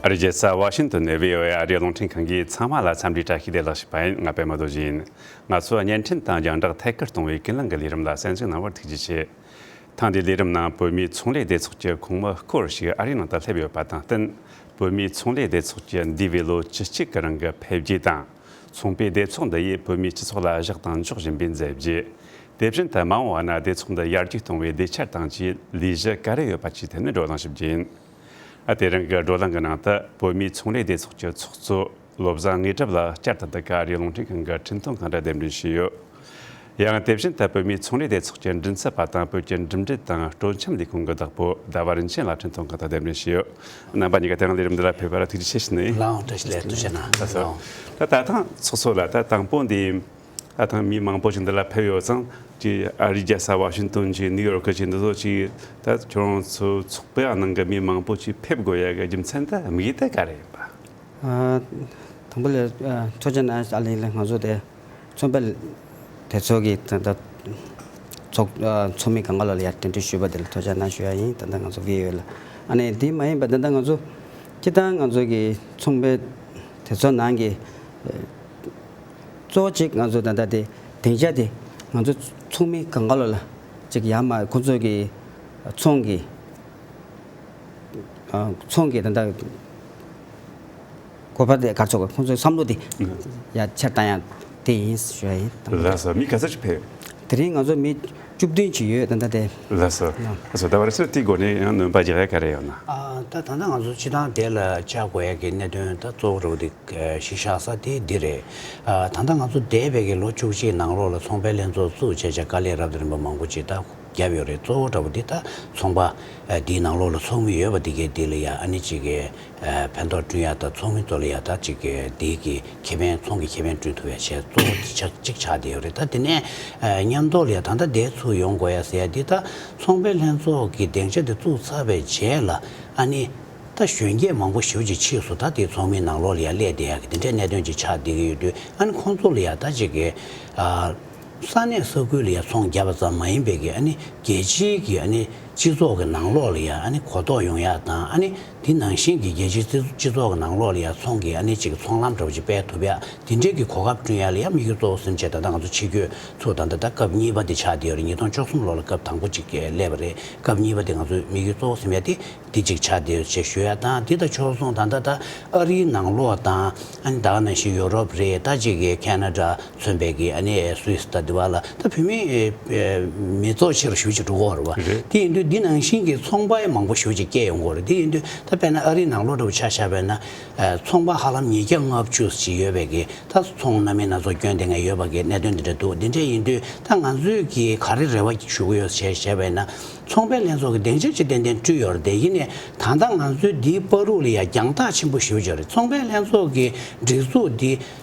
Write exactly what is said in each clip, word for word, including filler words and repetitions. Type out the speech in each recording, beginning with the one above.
ཨ་རིའི་རྒྱལ་ས་ཝ་ཤིང་ཏོན་ནས་བྷི་ཨོ་ཨེ་ཨ་རིའི་རླུང་འཕྲིན་ཁང་གིས་ཚང་མ་ལ་འཚམས་འདྲིའི་བཀྲ་ཤིས་བདེ་ལེགས་ཞུ་བ་ཡིན། ང་པད་མ་རྡོ་རྗེ་ཡིན། ང་ཚོས་བརྙན་འཕྲིན་དང་རྒྱང་བསྒྲགས་ཐད་ཀར་གཏོང་བའི་ཀུན་གླེང་གི་ལས་རིམ་ལ་གསན་གཟིགས་གནང་བར་ཐུགས་རྗེ་ཆེ། ཐེངས་འདིའི་ལས་རིམ་ནང་བོད་མིའི་ཚོང་ལས་སྡེ་ཚོགས་ཀྱི་ཁོངས་མི་སྐོར་ཞིག་ཨ་རིའི་ནང་དུ་སླེབས་ཡོད་པ་དང་བསྟུན། བོད་མིའི་ཚོང་ལས་སྡེ་ཚོགས་ཀྱི་འདས་པའི་ལོ་བཅུ་གཅིག་གི་རིང་གི་འཕེལ་རྒྱས་དང་། ཚོང་པའི་སྡེ་ཚོགས་འདི་ཡིས་བོད་མིའི་སྤྱི་ཚོགས་ལ་བཞག་དང་འཇོག་བཞིན་པའི་མཛད་རྗེས། དེ་བཞིན་དུ་མ་འོངས་པ་ན་སྡེ་ཚོགས་འདི་ཡར་རྒྱས་གཏོང་བའི་ལས་འཆར་དང་བཅས་ལས་གཞི་ག་རེ་ཡོད་པ་བཅས་ཐད་ནས་བགྲོ་གླེང་ཞུ་རྒྱུ་ཡིན། ཨ། དེ་རིང་གི་བགྲོ་གླེང་གི་ནང་དུ་བོད་མིའི་ཚོང་ལས་སྡེ་ཚོགས་ཀྱི་ཚོགས་གཙོ་བློ་བཟང་དངོས་གྲུབ་ལགས་བསྐྱར་དུ་འདི་ག་ཨ་རིའི་རླུང་འཕྲིན་ཁང་གི་འཕྲིན་གཏོང་ཁང་དུ་གདན་འདྲེན་ཞུས་ཡོད། ཡང་དེ་བཞིན་དུ་བོད་མིའི་ཚོང་ལས་སྡེ་ཚོགས་ཀྱི་མགྲིན་ཚབ་པ་དང་བོད་ཀྱི་འགྲིམ་འགྲུལ་དང་སྤྲོ་འཆམ་ལས་ཁུངས་ཀྱི་བདག་པོ་ཟླ་བ་རིན་ཆེན་ལགས་འཕྲིན་གཏོང་ཁང་དུ་གདན་འདྲེན་ཞུས་ཡོད། རྣམ་པ་གཉིས་ཀ་དེ་རིང་ལས་རིམ་འདི་ལ་ཕེབས་པར་ཐུགས་རྗེ་ཆེ་ཞུ་ནི་ཡིན། ལགས་འོང་། བཀྲ་ཤིས་བདེ་ལེགས། ཐུགས་རྗེ་གནང་། ལགས་སོ། ལགས་འོང་། ད་ད་ཐེངས་ཚོགས་གཙོ་ལགས། ད་དང་པོ་འདི་ད་ཐེངས་མི་མང་པོ་ཞིག་འདི་ལ་ཕེབས་ཡོད་ཙང་། ཅིག་ཨ་རིའི་རྒྱལ་ས་ཝ་ཤིང་ཏོན་ཅིག་ནིའུ་ཡོར་ཀི་ཅིག་འདི་ཚོ་ཅིག་ད་ཁྱོད་རང་ཚོ་ཚོགས་པའི་ནང་གི་མི་མང་པོ་ཅིག་ཕེབས་དགོས་ཡ་གི་རྒྱུ་མཚན་དང་དམིགས་ཡུལ་དེ་ག་རེ་ཡིན་པ། ཨ། དང་པོ་ལ། ཨ། ཐུགས་རྗེ་གནང་། ཨ་ལེ་ལེ། ང་ཚོ་དེ་ཚོང་པ་སྡེ་ཚོགས་ཀྱི་ད་ལྟ་ཚོགས། ཨ། ཚོགས་མི་སྒང་ག་ལོག་ལ་ཡར་གདན་འདྲེན་ཞུས་པ་དེ་ལ་ཐུགས་རྗེ་གནང་ཞུ་ཡ་ཡིན། ད་ལྟ་ང་ཚོ་བྷི་ཨོ་ཨེ་ལ། ཨ་ནི་དེ་མ་ཡིན་པ་ད་ལྟ་ང་ཚོ་སྤྱིར་བཏང་ང་ཚོ་གི་ཚོང་པ་སྡེ་ཚོགས་ནང་གི། ཨ། གཙོ་བོ་གཅིག་ང་ཚོ་ད་ལྟ་དེ་སྡིངས་ཆ་དེ་ང་ཚོ་ཚོགས་མི་སྒང་ག་ལོག་ལ་གཅིག་ཡར་མར་ཁོང་ཚོ་གི་ཚོང་གི། ཨ། ཚོང་གི་ད་ལྟ་གོ་བ་དེ་ག་ཚོད་ཁོང་ཚོའི་བསམ་བློ་དེ་ཡར་ཕྱིར་བཏང་ཡ་དེ་ཡིན་ཞུ་ཡ་ཡིན། ལགས་སོ། མི་ག་ཚོད་ཅིག་ཕེབས། དེ་རིང་ང་ཚོ་མི་བཅུ་བདུན་ཅིག་ཡོད་ད་ལྟ་དེ། ལགས་སོ། ལགས་སོ། ད་བར་སོ་དེའི་སྒོ་ནས་ཡང་སྣོན་པ་རྒྱག་ཡ་ག་རེ་ཡོད་ན། ཨ། ད་ད་ལྟ་ང་ཚོ་སྤྱིར་བཏང་དེ་ལ་བཅར་དགོས་ཡ་གི་གནད་དོན་ད་གཙོ་བོ་རུ་དེ་གཞི་བཞག་ས་དེ་འདི་རེད། ཨ། ད་ལྟ་ང་ཚོ་འདས་པའི་གི་ལོ་བཅུ་གཅིག་ནང་ལོགས་ལ་ཚོང་པའི་ལྷན་ཚོགས་བཙུགས་བྱས་བྱས་དཀའ་ལས་རབ་དང་རིམ་པ་མང་པོ་ཅིག་ད་བརྒྱབ་ཡོད་རེད། གཙོ་བོ་འདྲ་པོ་འདི་ད་ཚོང་པ་འདིའི་ནང་ལོགས་ལ་ཚོགས་མི་ཡོད་པ་འདི་གའི་འདི་ལ་ཡ་ཨ་ནི་གཅིག་གི་ཕན་ཐོགས་བསྐྲུན་ཡ་དང་ཚོགས་མི་ཚོ་ལ་ཡ་ད་གཅིག་གི་འདི་གི་ཁེ་ཕན་ཚོང་གི་ཁེ་ཕན་བསྐྲུན་ཐུབ་ཡ་བྱས་གཙོ་བོ་འདི་ཆ་གཅིག་ཆགས་བསྡད་ཡོད་རེད། ད་དེ་ནས་མཉམ་དུ་ལ་ཡ་ད་ལྟ་འདས་ཚུར་ཡོང་དགོས་ཡ་ཟེར་ཡ་འདི་ད་ཚོང་པའི་ལྷན་ཚོགས་ཀྱི་སྡིངས་ཆ་འདི་བཙུགས་ཚར་བའི་རྗེས་ལ་ཨ་ནི། ད་གཞོན་སྐྱེས་མང་པོ་ཞེ་པོ་ཅིག་ཕྱིས་སུ་ད་དེ་ཚོགས་མིའི་ནང་ལོགས་ལ་ཡ་སླེབས་བསྡད་ཡག་གི་དེ་འདྲའི་གནད་དོན་ཅིག་ཆགས་བསྡད་ཀྱི་ཡོད་དུས། ཨ་ནི་ཁོང་ཚོ་ལ་ཡ་ད་ཅིག་གི་ཨ། ས་གནས་ས་ཁུལ་ལ་ཡ་ཚོང་བརྒྱབ་པ་ཙམ་མ་ཡིན་པའི་གི་ཨ་ནི་རྒྱལ་སྤྱིའི་གི་ཨ་ནི་སྤྱི་ཚོགས་ཀྱི་ནང་ལོགས་ལ་ཡ་ཨ་ནི་གོ་རྟོགས་ཡོང་ཡག་དང་། ཨ་ནི་དེ་ནང་བཞིན་གྱི་རྒྱལ་སྤྱིའི་སྤྱི་སྤྱི་ཚོགས་ཀྱི་ནང་ལོགས་ལ་ཡ་ཚོང་གི་ཨ་ནི་ཅིག་ཚོང་ལམ་འདྲ་པོ་ཅིག་སྤེལ་ཐུབ་ཡག་དེ་འདྲའི་གི་གོ་སྐབས་བསྐྲུན་ཡག་ལ་ཡ་དམིགས་ཡུལ་གཙོ་བོ་སེམས་བྱས། ད་ལྟ་ང་ཚོ་ཕྱི་སྐྱོད་ཚུར་ད་ལྟ་ད་སྐབས་གཉིས་པ་དེ་ཆགས་བསྡད་ཡོད་རེད། ཉིས་སྟོང་བཅུ་གསུམ་ལོ་ལ་སྐབས་དང་པོ་ཅིག་སླེབས་པ་རེད། སྐབས་གཉིས་པ་དེ་ང་ཚོའི་དམིགས་ཡུལ་གཙོ་བོ་སེམས་ཡ་དེ། འདི་གཅིག་ཆགས་བསྡད་ཡོད་ཅེས་ཞུ་ཡ་དང་། འདི་དང་ཕྱོགས་མཚུངས་ད་ལྟ་ད་ཨ་རིའི་ནང་ལོགས་དང་ཨ་ནི་ད་ག་ནང་བཞིན་ཡོ་རོབ་རེད། ད་ཅིག་གི་ཁེ་ན་ཌ་མཚོན་པའི་གི་ཨ་ནི་སུད་སི་ད་འདི་བ་ལ་ད་བོད་མི་མི་ཚོགས་ཆེ་རུ་ཞེ་པོ་ཅིག་འགྲོ་གི་ཡོད་རེད་བ། རེད། དེ་ཡིན་དུས་འདི་ནང་བཞིན་གྱི་ཚོང་པ་མང་པོ་ཞེ་པོ་ཅིག་སྐྱེས་ཡོང་གི་ཡོད་རེད། དེ་ཡིན་དུས་ད་དཔེར་ན་ཨ་རིའི་ནང་ལོགས་འདྲ་པོ་ཆ་བཞག་པ་ཡིན་ན། ཚོང་པ་ཧ་ལམ་ཉིས་བརྒྱ་ལྔ་བཅུ་ཞིག་ཡོད་པའི་གི་ད་ཚོང་སྣ་མིན་སྣ་ཚོགས་སྐྱོན་བསྡད་མཁན་ཡོད་པ་གི་གནད་དོན་འདི་འདྲ་འདུག་འདི་འདྲ་ཡིན་དུས་ད་ང་ཚོས་གི་ག་རེ་རེ་བ་ཞུ་གི་ཡོད་ཞེས་བྱས་པ་ཡིན་ན། ཚོང་པའི་ལྷན་ཚོགས་ཀྱི་སྡིངས་ཆ་ཅིག་ཏན་ཏན་བསྐྲུན་ཡོད་རེད་དེ། ཡིན་ནའི་ད་ལྟ་ང་ཚོའི་འདིའི་བར་དུ་ལ་ཡ་རྒྱང་ཐག་ཆེན་པོ་ཞེ་པོ་ཅིག་ཡོད་རེད། ཚོང་པའི་ལྷན་ཚོགས་ཀྱི་སྒྲིག་འཛུགས་འདི་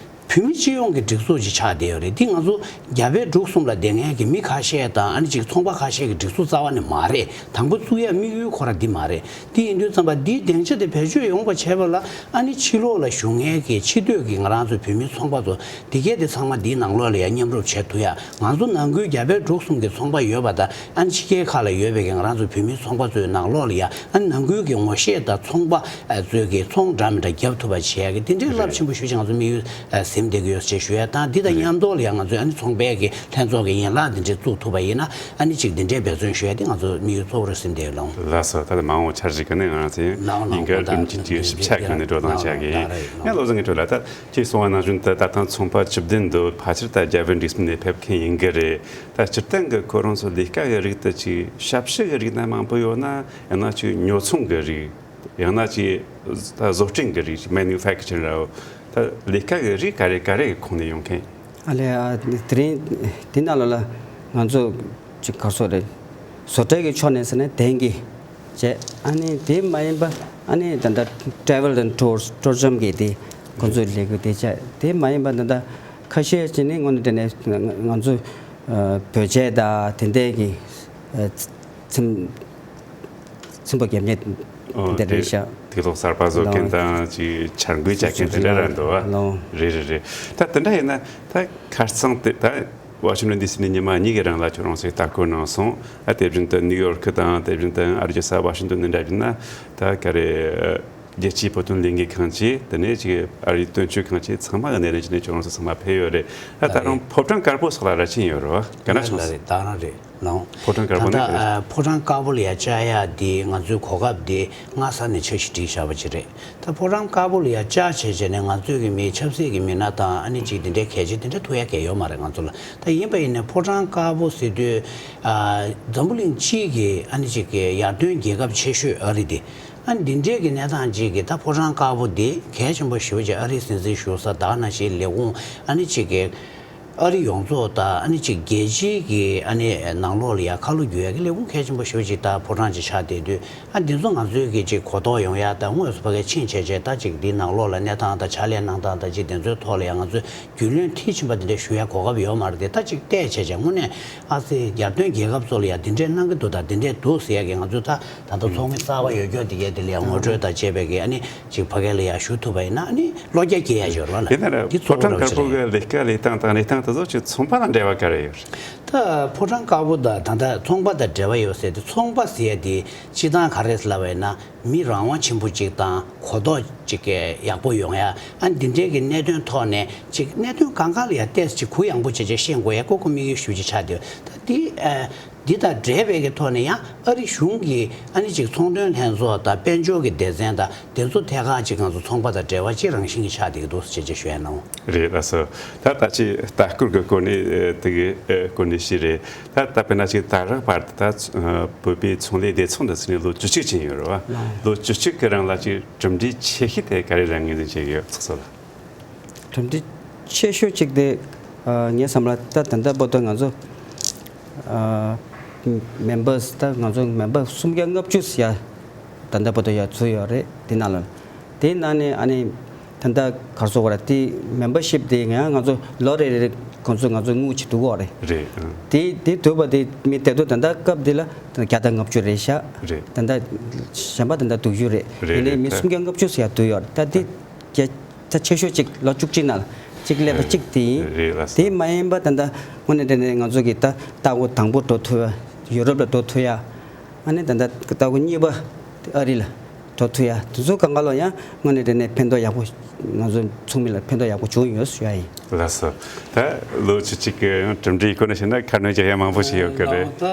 བོད་མི་སྤྱི་ཡོངས་ཀྱི་སྒྲིག་འཛུགས་ཅིག་ཆགས་བསྡད་ཡོད་རེད། འདི་ང་ཚོ་རྒྱ་བལ་འབྲུག་གསུམ་ལ་བསྡད་མཁན་གྱི་མི་ཁ་ཤས་དང་ཨ་ནི་ཅིག་ཚོང་པ་ཁ་ཤས་ཀྱི་སྒྲིག་འཛུགས་རྩ་བ་ནས་མ་རེད། དང་པོ་བཙུགས་ཡ་དམིགས་ཡུལ་ཁོ་རང་འདི་མ་རེད། དེ་ཡིན་དུས་ཙམ་པ་འདིའི་སྡིངས་ཆ་དེ་བེད་སྤྱོད་ཡོང་བ་བྱས་པ་ལ་ཨ་ནི་ཕྱི་ལོགས་ལ་བཞུགས་མཁན་གྱི་ཕྱི་སྡོད་ཀྱི་ང་རང་ཚོའི་བོད་མི་ཚོང་པ་ཚོ་འདི་གས་དེ་ཚང་མ་འདིའི་ནང་ལོགས་ལ་ཡ་མཉམ་རུབ་བྱེད་ཐུབ་ཡ། ང་ཚོ་ནང་ཁུལ་རྒྱ་བལ་འབྲུག་གསུམ་གྱི་ཚོང་པ་ཡོད་པ་དང་ཨ་ནི་ཕྱི་རྒྱལ་ཁག་ལ་ཡོད་པའི་གི་ང་རང་ཚོའི་བོད་མི་ཚོང་པ་ཚོའི་ནང་ལོགས་ལ་ཡ་ཨ་ནི་ནང་ཁུལ་གྱི་ངོ་ཤེས་དང་ཚོང་པ་ཚོས་ཀྱི་ཚོང་འདྲ་མི་འདྲ་བརྒྱབ་ཐུབ་པ་བྱེད་ཡ་གི་དེ་འདྲའི་རླབས་ཆེན་པོ་ཞེ་པོ་ཅིག་ང་ཚོ་དམིགས་ཡུལ་ཟིན་བསྡད་ཀྱི་ཡོད་ཅེས་ཞུ་ཡ་དང་། འདི་དང་མཉམ་དུ་ལ་ཡ་ང་ཚོས་ཨ་ནི་ཚོང་པའི་གི་ལྷན་ཚོགས་ཀྱི་ཡན་ལག་འདི་འདྲའི་བཙུགས་ཐུབ་པ་ཡིན་ན། ཨ་ནི་གཅིག་འདི་འདྲའི་འབད་བརྩོན་ཞུ་ཡ་དེ་ང་ཚོ་དམིགས་ཡུལ་གཙོ་བོ་རུ་ཟིན་བསྡད་ཡོད་ལགས། ལགས་སོ། ད་ལྟ་མ་འོངས་འཆར་གཞི་ག་ནས་ང་རང་ཚོའི་ལགས་ལགས། ཡིན་གར་ཨུམ་ཅི་ཅི་ཞིབ་ཆ་གི་ནས་འགྲོ་སྟངས་ཆགས་ཀྱི་ཡིན། ལགས་ལགས། ཡང་བློ་བཟང་གི་ཁྲོད་ལ་ད་ཅེས་གསུངས་པ་ནང་བཞིན་དུ་ད་ཐེངས་ཚོང་པ་བཅུ་བདུན་འདུག་ཕལ་ཆེར་ད་རྒྱ་བལ་འབྲུག་གསུམ་ནས་ཕེབས་མཁན་ཡིན་གི་རེད། ད་སྤྱིར་བཏང་གི་ཁོ་རང་ཚོ་ལས་ཀ་གི་རིགས་དེ་ཅིག་ཞབས་ཞུ་གི་རིགས་ན་མང་པོ་ཡོད་ན། ཡང་ན་ཅིག་ཉོ་ཚོང་གི་རིགས། ཡང་ན་ཅིག་ད་བཟོ་སྐྲུན་གྱི་རིགས། མེ་ནུ་ཕེག་ཅར་ར། ད་ལས་ཀ་གི་རིགས་ག་རེ་ག་རེ་གི་ཁོངས་ནས་ཡོང་མཁན། ཨ་ལས། ཨ། དེ་རིང་འདི་ནང་ལོགས་ལ་ང་ཚོ་ཅིག་ག་རེ་ཟེར་དགོས་རེད། བཟོ་གྲྭ་གི་ཕྱོགས་ནས་ཟེར་ན་དེང་གི་བྱས། ཨ་ནི་དེ་མ་ཡིན་པ་ཨ་ནི་ད་ལྟ་ཊེ་རེ་ཝལ་དང་ཊུར་ཊུ་རི་ཛམ་གི་དེ་ཁོང་ཚོའི་ལས་འགུལ་དེ་བྱས། དེ་མ་ཡིན་པ་ད་ལྟ་ཁ་ཤས་ཅིག་ནི་དངོས་གནས་དྲང་གནས་ང་ཚོ་ཨ་བོད་ཆས་དང་དེ་འདྲའི་གི་ཨ་ཚིམ། ཚིམ་པ་རྒྱབ་མཁན་ཨོ་དེ་རེད་ཤག་དེ་ལོག་གསར་པ་བཟོ་མཁན་ལོ། དང་ཅིག་འཆར་འགོད་བྱ་མཁན་དེ་འདྲ་ར་འདུག་བ། ལོ། རེད་རེད་རེད། ད་དེ་འདྲ་ཡིན་ན་ད་ཁ་སང་དེ་ད་ཝ་ཤིང་ཏོན་ཌི་སི་ནས་ཉི་མ་གཉིས་ཀྱི་རིང་ལ་ཁྱོད་རང་ཚོས་ལྟ་སྐོར་གནང་སོང་། ཨ། དེ་བཞིན་དུ་ནིའུ་ཡོར་ཁི་དང་དེ་བཞིན་དུ་ཨ་རི་རྒྱལ་ས་ཝ་ཤིང་ཏོན་འདི་འདྲ་ཡིན་ན་ད་ག་རེ། རྒྱལ་སྤྱིའི་བོད་དོན་ལས་འགུལ་ཁང་བཅས། དེ་ནས་ཅིག་ཨ་རིའི་དོན་གཅོད་ཁང་བཅས་ཚང་མ་གི་སྣེ་ལེན་བྱས་ནས་ཁྱོད་རང་ཚོ་ཚང་མ་ཕེབས་ཡོད་རེད། ད་ད་རུང་ཕོ་བྲང་དཀར་པོ་སོགས་ལ་ར་ཕྱིན་ཡོད་རེད་བ། ག་འདྲ་བྱུང་སོང་། ལ་རེད། ད་རང་རེད་ལགས། ཕོ་བྲང་དཀར་པོ་ད་ནས་ལྟ། ཕོ་བྲང་དཀར་པོ་ལ་ཡ་བཅར་ཡ་དེ་ང་ཚོའི་གོ་སྐབས་དེ་སྔ་ས་ནས་འཆར་གཞི་བསྒྲིགས་བཞག་པ་ཅིག་རེད། ད་ཕོ་བྲང་དཀར་པོ་ལ་ཡ་བཅར་བྱས་བྱས་ནས་ང་ཚོའི་གི་མི་ཆབ་སྲིད་ཀྱི་མི་སྣ་དང་ཨ་ནི་ཅིག་དེ་འདྲའི་གལ་ཆེ་དེ་འདྲ་ཐུག་ཡ་གལ་ཡོད་མ་རེད་ང་ཚོ་ལ། ད་ཡིན་པ་ཡིན་ནའི་ཕོ་བྲང་དཀར་པོ་ཟེར་དུས་ཨ་འཛམ་བུ་གླིང་སྤྱིའི་གི་ཨ་ནི་ཅིག་གི་ཡར་ཐོན་རྒྱལ་ཁབ་ཆེ་ཤོས་ཨ་རི་དེ། ཨ་འདི་འདྲའི་གི་གནས་སྟངས་ཅིག་གི་ད་ཕོ་བྲང་དཀར་པོ་འདི་གལ་ཆེན་པོ་ཞེ་པོ་ཅིག་ཨ་རིའི་སྲིད་འཛིན་བཞུགས་ས་ད་ག་ནང་བཞིན་ལས་ཁུངས་ཨ་ནི་ཅིག་གི་ཨ་རི་ཡོངས་རྫོགས་ད་ཨ་ནི་ཅིག་རྒྱལ་སྤྱིའི་གི་ཨ་ནི་ནང་ལོགས་ལ་ཡ་ཁ་ལོ་བསྒྱུར་ཡ་གི་ལས་ཁུངས་གལ་ཆེན་པོ་ཞེ་པོ་ཅིག་ད་ཕོ་བྲང་ཅིག་ཆགས་བསྡད་དུས། ཨ་འདི་ཚོ་ང་ཚོའི་གི་ཅིག་གོ་རྟོགས་ཡོང་ཡ་ད་དངོས་སུ་ཕ་གིར་ཕྱིན་བྱས་བྱས་ད་ཅིག་འདི་ནང་ལོགས་ལ་གནས་སྟངས་དང་ཕྱག་ལས་གནང་སྟངས་དང་ཅིག་དེ་ཚོའི་ཐོག་ལ་ཡ་ང་ཚོས་རྒྱུས་ལོན་མཐིལ་ཕྱིན་པ་འདི་འདྲ་ཞུ་ཡ་གོ་སྐབས་ཡོད་མ་རེད་དེ། ད་ཅིག་བལྟས་བྱས་བྱས་དངོས་གནས། ཨ་ཙི་ཡར་ཐོན་རྒྱལ་ཁབ་ཚོ་ལ་ཡང་འདི་འདྲས་གནང་གི་འདུག་དང་འདི་འདྲས་འདུག་ཟེར་ཡ་གི་ང་ཚོས་ད་ད་ལྟ་ཚོགས་མི་གསར་པ་ཡོད་སྐྱོ་འདི་གས་དེ་ལ་ཡང་ངོ་སྤྲོད་དང་བཅས་པའི་གི་ཨ་ནི་ཅིག་ཕ་གི་ལ་ཡང་ཞུ་ཐུབ་པ་ཡིན་ན་ཨ་ནི་བློ་རྒྱ་སྐྱེ་ཡ་ཡོད་རེད་བ་ལ། དེ་ནས་འདི་ཕོ་གཙོ་བོ་བྲང་རེད་དཀར་པོ་བ་གི་ལས་ཀ་ལས་སྟངས་དང་གནས་སྟངས་དེ་ཚོ་ཅིག་ཚོང་པ་དང་འབྲེལ་བ་ག་རེ་ཡོད་རེད། ད་ཕོ་བྲང་དཀར་པོ་དང་ད་ལྟ་ཚོང་པ་དང་འབྲེལ་བ་ཡོད་ཟེར་དེ་ཚོང་པ་ཟེར་ཡ་དེ་སྤྱི་བཏང་ག་རེ་ལབ་པ་ཡིན་ན། མི་རང་དབང་ཆེན་པོ་ཅིག་དང་གོ་རྟོགས་ཅིག་གི་ཡག་པོ་ཡོང་ཡ། ཨ་འདི་འདྲའི་གི་གནད་དོན་ཐོག་ནས་ཅིག་གནད་དོན་གང་ག་ལ་ཡ་ཏོག་ཙམ་ཅིག་གུ་ཡངས་པོ་བྱས་བྱས་ཤེས་དགོས་ཡ་ཀོ་ཀོ་དམིགས་ཡུལ་ཞུ་ཅིག་ཆགས་བསྡད་ཡོད། ད་འདི་ཨ་འདི་དང་འབྲེལ་བའི་གི་ཐོག་ནས་ཡང་ཨ་རི་གཞུང་གི་ཨ་ནི་ཅིག་ཚོང་དོན་ལྷན་ཚོགས་དང་དཔལ་འབྱོར་གི་སྡེ་ཚན་དང་དེ་ཚོ་ཐད་ཀར་ཅིག་ང་ཚོ་ཚོང་པ་དང་འབྲེལ་བ་ཅིག་རང་བཞིན་གྱི་ཆགས་བསྡད་ཀྱི་འདུག་ཟེར་བྱས་བྱས་ཞུ་ཡ་གནང་། རེད་ལགས་སོ། ད་ད་ཅི་ལྟ་སྐོར་གྱི་སྐོར་ནས་ཨེ་དེ་གི་ཨེ་སྐོར་ནས་ཤི་རེད། ད་ད་དཔེར་ན་ཅིག་ད་རག་བར་དུ་ད་ཨ་བོད་པའི་ཚོང་ལས་སྡེ་ཚོགས་འདི་ཚོ་ནས་ལོ་བཅུ་གཅིག་ཕྱིན་ཡོད་རེད་བ། ལོ་བཅུ་གཅིག་གི་རིང་ལ་ཅིག་གྲུབ་འབྲས་ཆེ་ཤོས་དེ་ག་རེ་རེད་ངོས་འཛིན་བྱེད་ཀྱི་ཡོད་ཚོགས་གཙོ་ལགས། གྲུབ་འབྲས་ཆེ་ཤོས་གཅིག་དེ་ཨ་ངའི་བསམ་པར་ད་ད་ལྟ་བར་དུ་ང་ཚོ་ཨ་མེམ་བར་ད་ང་ཚོ་མེམ་བར་སུམ་བརྒྱ་ལྔ་བཅུ་ཡ་ད་ལྟ་བར་དུ་ཡ་ཚུད་ཡོད་རེད་དེ་ནང་ལ། དེའི་ནང་ནས་ཨ་ནི་ད་ལྟ་ག་རེ་ཟེར་དགོས་རེད། དེ་མེམ་བར་ཤིབ་དེ་ང་ང་ཚོ་ལོ་རེ་རེ་ཁོང་ཚོས་ང་ཚོ་དངུལ་ཅིག་བསྡུ་གི་ཡོད་རེད། རེད་ཨང་། དེ་དེ་བསྡུ་བ་དེ་མི་དེ་ཚོ་ད་ལྟ་སྐབས་དེ་ལ་ད་བརྒྱ་དང་ལྔ་བཅུ་རེད་ཤག་རེད། ད་ལྟ་གཞན་པ་ད་ལྟ་དྲུག་ཅུ་རེད། རེད་ཡིན་ནའི་རེད། མི་ད་སུམ་བརྒྱ་ལྔ་བཅུ་ཟེར་ཡ་བསྡུ་ཡོད་རེད། ད་དེ་བརྒྱ་ད་ཆེ་ཤོས་གཅིག་ལོ་བཅུ་གཅིག་ནང་ལ་གཅིག་སླེབས་པ་གཅིག་དེ་ཡིན། རེད་ལགས་སོ། དེ་མ་ཡིན་པ་ད་ལྟ་དངོས་གནས་དྲང་གནས་ང་ཚོ་གི་ད་ལྟ་སྒོ་དང་པོ་འགྲོ་ཐུབ་ཡ་ཡུ་རོབ་ལ་འགྲོ་ཐུབ་ཡ། ཨ་ནི་ད་ལྟ་ལྟ་སྒོ་གཉིས་པ་ཨ་རི་ལ་འགྲོ་ཐུབ་ཡ་དེ་ཚོ་གང་ག་ལ་ཡང་དངོས་གནས་དྲང་གནས་ཕན་ཐོགས་ཡག་པོ་ང་ཚོ་ཚོགས་མི་ལ་ཕན་ཐོགས་ཡག་པོ་བྱུང་ཡོད་ཞུ་ཡ་ཡིན། ལགས་སོ། ད་ལོ་བཅུ་གཅིག་གི་གྲུབ་འབྲས་སྐོར་ནས་བཤད་ན་ཁ་སྣོན་བྱེད་ཡ་མང་པོ་ཞིག་ཡོད་ཀྱི་རེད། ད་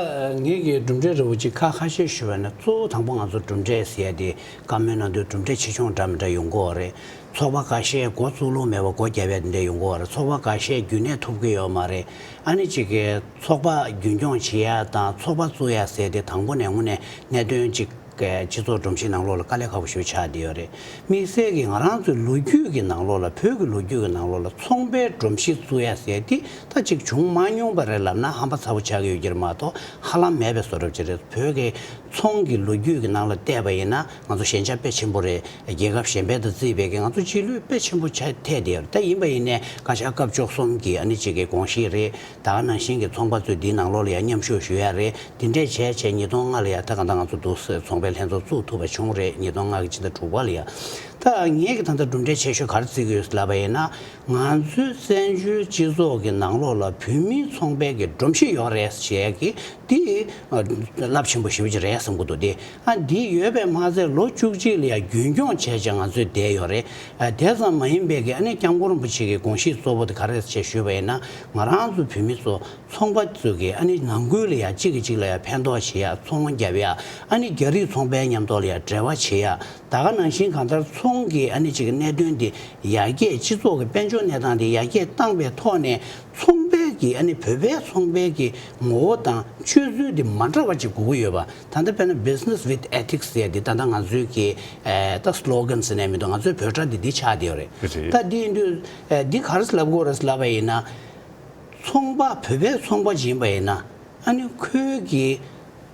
ངེད་ཀྱི་གྲུབ་འབྲས་རེ་བ་ཅིག་ཁ་ཁ་ཤས་ཞུ་བ་ན་གཙོ་བོ་དང་པོ་ང་ཚོ་གྲུབ་འབྲས་ཟེར་ཡ་དེ་བཀའ་མོལ་གནང་དུས་གྲུབ་འབྲས་ཆེ་ཆུང་འདྲ་མི་འདྲ་ཡོང་གི་ཡོད་རེད། ཚོགས་པ་ཁ་ཤས་འགོ་བཙུགས་ལོང་མེད་པ་སྒོ་བརྒྱབ་ཡ་དེ་འདྲ་ཡོང་གི་ཡོད་རེད། ཚོགས་པ་ཁ་ཤས་རྒྱུན་གནས་ཐུབ་ཀྱི་ཡོད་མ་རེད། ཨ་ནི་གཅིག་གི་ཚོགས་པ་རྒྱུན་སྐྱོང་བྱེད་ཡ་དང་ཚོགས་པ་བཙུགས་ཡ་ཟེར་དེ་དང་པོ་ནས་དངོས་གནས་གནད་དོན་གཅིག་གི་སྤྱི་ཚོགས་སྒྲོམ་གཞི་ནང་ལོགས་ལ་དཀའ་ལས་ཁག་པོ་ཞིག་ཆགས་བསྡད་ཡོད་རེད། དམིགས་བསལ་གྱི་ང་རང་ཚོའི་ལོ་རྒྱུས་ཀྱི་ནང་ལོགས་ལ་བོད་ཀྱི་ལོ་རྒྱུས་ཀྱི་ནང་ལོགས་ལ་ཚོང་པའི་སྒྲོམ་གཞི་བཙུགས་ཡ་ཟེར་དེ་ད་གཅིག་བྱུང་མ་མྱོང་པ་རེད་ལབ་ན་ཧམ་པ་ཚ་པོ་ཆགས་ཀྱི་ཡོད་ཀྱི་རེད་མ་གཏོགས་ཧ་ལམ་མེད་པའི་བཟོ་འདྲ་ཅིག་རེད། བོད་ཀྱི་ཚོང་གི་ལོ་རྒྱུས་ཀྱི་ནང་ལ་བལྟས་པ་ཡིན་ན་ང་ཚོ་ཞན་ཆ་དཔེ་ཆེན་པོ་རེད། རྒྱལ་ཁབ་གཞན་པའི་དང་བརྩིས་པའི་གི་ང་ཚོ་སྤྱི་ལོས་དཔེ་ཆེན་པོ་ཆགས་ཐལ་བསྡད་ཡོད་རེད། ད་ཡིན་པ་ཡིན་ནའི་བཀའ་ཤག་སྐབས་བཅུ་གསུམ་གི་ཨ་ནི་གཅིག་གི་དགོངས་གཞི་རེད། ད་ག་ནང་བཞིན་གྱི་ཚོང་པ་ཚོས་འདིའི་ནང་ལོགས་ལ་ཡང་མཉམ་ཞུགས་ཞུ་ཡ་རེད། འདི་འདྲས་བྱས་བྱས་ཉིས་སྟོང་ལྔ་ལ་ཡང་ད་ག་ད་ང་ཚོ་འདུག་སེ་ཚོང་པའི་ལྷན་ཚོགས་བཙུགས་ཐུབ་པ་བྱུང་རེད། ཉིས་སྟོང་ལྔ་གི་ཕྱི་ཟླ་དྲུག་པ་ལ་ཡང་། ད་ངེད་ཀྱི་ད་ལྟ་གྲུབ་འབྲས་ཆེ་ཤོས་ག་རེ་བརྩི་གི་ཡོད་ལབ་པ་ཡིན་ན། ང་ཚོའི་བཙན་བྱོལ་སྤྱི་ཚོགས་ཀྱི་ནང་ལོགས་ལ་བོད་མིའི་ཚོང་པའི་གི་སྒྲོམ་གཞི་ཡོད་རེད་ཞེས་ཀྱི་འདི་རླབས་ཆེན་པོ་ཞེ་པོ་ཅིག་རེད་བསམ་གྱི་འདུག་སྟེ། ཨ་འདི་ཡོད་པས་མ་ཚད་ལོ་བཅུ་གཅིག་ལ་ཡང་རྒྱུན་སྐྱོང་བྱས་བྱས་ང་ཚོས་བསྡད་ཡོད་རེད། ཨ་དེ་ཙམ་མ་ཡིན་པའི་གི་ཨ་ནི་སྐྱབས་མགོན་རིན་པོ་ཆེ་གི་དགོངས་གཞི་གཙོ་བོ་དེ་ག་རེ་རེད་ཅེས་ཞུས་པ་ཡིན་ན། ང་རང་ཚོ་བོད་མི་ཚོ་ཚོང་པ་ཚོས་ཀྱི་ཨ་ནི་ནང་ཁུལ་ལ་ཡང་གཅིག་གིས་གཅིག་ལ་ཡང་ཕན་ཐོགས་བྱེད་ཡ། ཚོང་རྒྱབ་ཡ། ཨ་ནི་རྒྱ་རིགས་ཚོང་པའི་མཉམ་དུ་ལ་ཡང་འབྲེལ་བ་བྱེད་ཡ། ད་ག་ནང་བཞིན་གང་ལྟར་ཚོང་གི་ཨ་ནི་གཅིག་གི་གནད་དོན་འདི་ཡར་རྒྱས། སྤྱི་ཚོགས་ཀྱི་དཔལ་འབྱོར་གནས་སྟངས་འདི་ཡར་རྒྱས་བཏང་བའི་ཐོག་ནས་ཚོང་པའི་གི་ཨ་ནི་བོད་པའི་ཚོང་པའི་གི་ངོ་བོ་དང་སྤྱོད་ཚུལ་འདི་མ་འདྲ་བ་ཅིག་དགོས་ཀྱི་ཡོད་པ། ད་ལྟ་དཔེར་ན་Business with Ethics ཟེར་ཡ་འདི་ད་ལྟ་ང་ཚོའི་གི་ཨ་ད་slogan ཟེར་ནས་མི་འདུག་ང་ཚོའི་འབོད་སྒྲ་འདི་འདི་ཆགས་བསྡད་ཡོད་རེད། རེད། ད་འདི་ཡིན་དུས་ཨ་འདི་ག་རེ་ལབ་དགོས་རེད་ལབ་པ་ཡིན་ན། ཚོང་པ་བོད་པའི་ཚོང་པ་ཅིག་ཡིན་པ་ཡིན་ན། ཨ་ནི་ཁོའི་གི་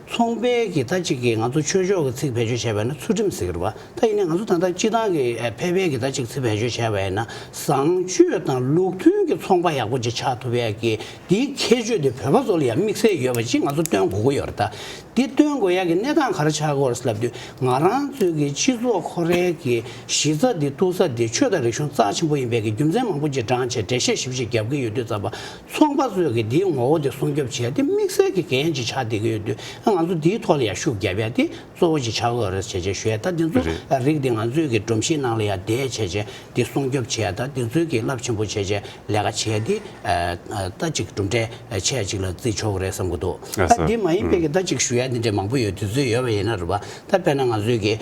ཚོང་པའི་གི་ད་ཅིག་གི་ང་ཚོ་ཆོས་ཕྱོགས་ཀྱི་ཚིག་བེད་སྤྱོད་བྱས་པ་ཡིན་ན་ཚུལ་ཁྲིམས་ཟེར་གི་རེད་བ། ད་ཡིན་ནའི་ང་ཚོ་ད་ལྟ་སྤྱི་བཏང་གི་ཨ་ཕལ་པའི་གི་ད་ཅིག་ཚིག་བེད་སྤྱོད་བྱས་པ་ཡིན་ན་བཟང་སྤྱོད་དང་ལུགས་མཐུན་གྱི་ཚོང་པ་ཡག་པོ་ཅིག་ཆགས་ཐུབ་ཡ་གི་འདིའི་ཁྱད་ཆོས་དེ་བོད་པ་ཚོ་ལ་ཡང་དམིགས་བསལ་ཡོད་པ་ཅིག་ང་ཚོ་སྟོན་དགོས་ཀྱི་ཡོད་རེད་ད། འདི་སྟོན་དགོས་ཡ་གི་གནས་སྟངས་ག་རེ་ཆགས་ཀྱི་ཡོད་རེད་ལབ་དུས། ང་རང་ཚོའི་གི་སྤྱི་ཚོགས་ཁོ་རའི་གི་གཞི་རྩ་འདི་གཏུག་ས་འདི་ཆོས་དང་རིག་གཞུང་རྩ་ཆེན་པོ་ཡིན་པའི་གི་རྒྱུ་མཚན་མང་པོ་ཅིག་བགྲངས་བྱས་འགྲེལ་བཤད་ཞིབ་ཞིབ་རྒྱབ་ཀྱི་ཡོད་དུས་ཙམ་པ། ཚོང་པ་ཚོས་གི་འདིའི་ངོ་བོ་དེ་སྲུང་སྐྱོབ་བྱེད་ཡ་དེ་དམིགས་བསལ་གྱི་འགན་ཅིག་ཆགས་བསྡད་ཀྱི་ཡོད་དུས། ཨ་ ང་ཚོ་འདིའི་ཐོག་ལ་ཡང་ཤུགས་རྒྱབ་ཡ་དེ་གཙོ་བོ་ཅིག་ཆགས་ཀྱི་ཡོད་རེད་བྱས་བྱས་ཞུ་ཡ། ད་འདི་ཚོ་རེད། རིགས་འདི་ང་ཚོའི་གི་སྒྲོམ་གཞི་ནང་ལ་ཡང་བསྡད་བྱས་བྱས་འདི་སྲུང་སྐྱོབ་བྱེད་ཡ། ད་འདི་ཚོའི་གི་རླབས་ཆེན་པོ་བྱས་བྱས་ལས་ཀ་བྱས་འདི་ད་ཅིག་གྲུབ་འབྲས་ཆེ་ཅིག་ལ་བརྩི་ཆོག་གི་རེད་བསམ་གྱི་འདུག་ད་འདི་མ་ཡིན་པའི་གི་ད་ཅིག་ཞུ་ཡ་འདི་འདྲས་མང་པོ་ཡོད། དུས་ཚོད་ཡོད་པ་ཡིན་ན་རེད་པ། ད་དཔེར་ན་ང་ཚོའི་གི་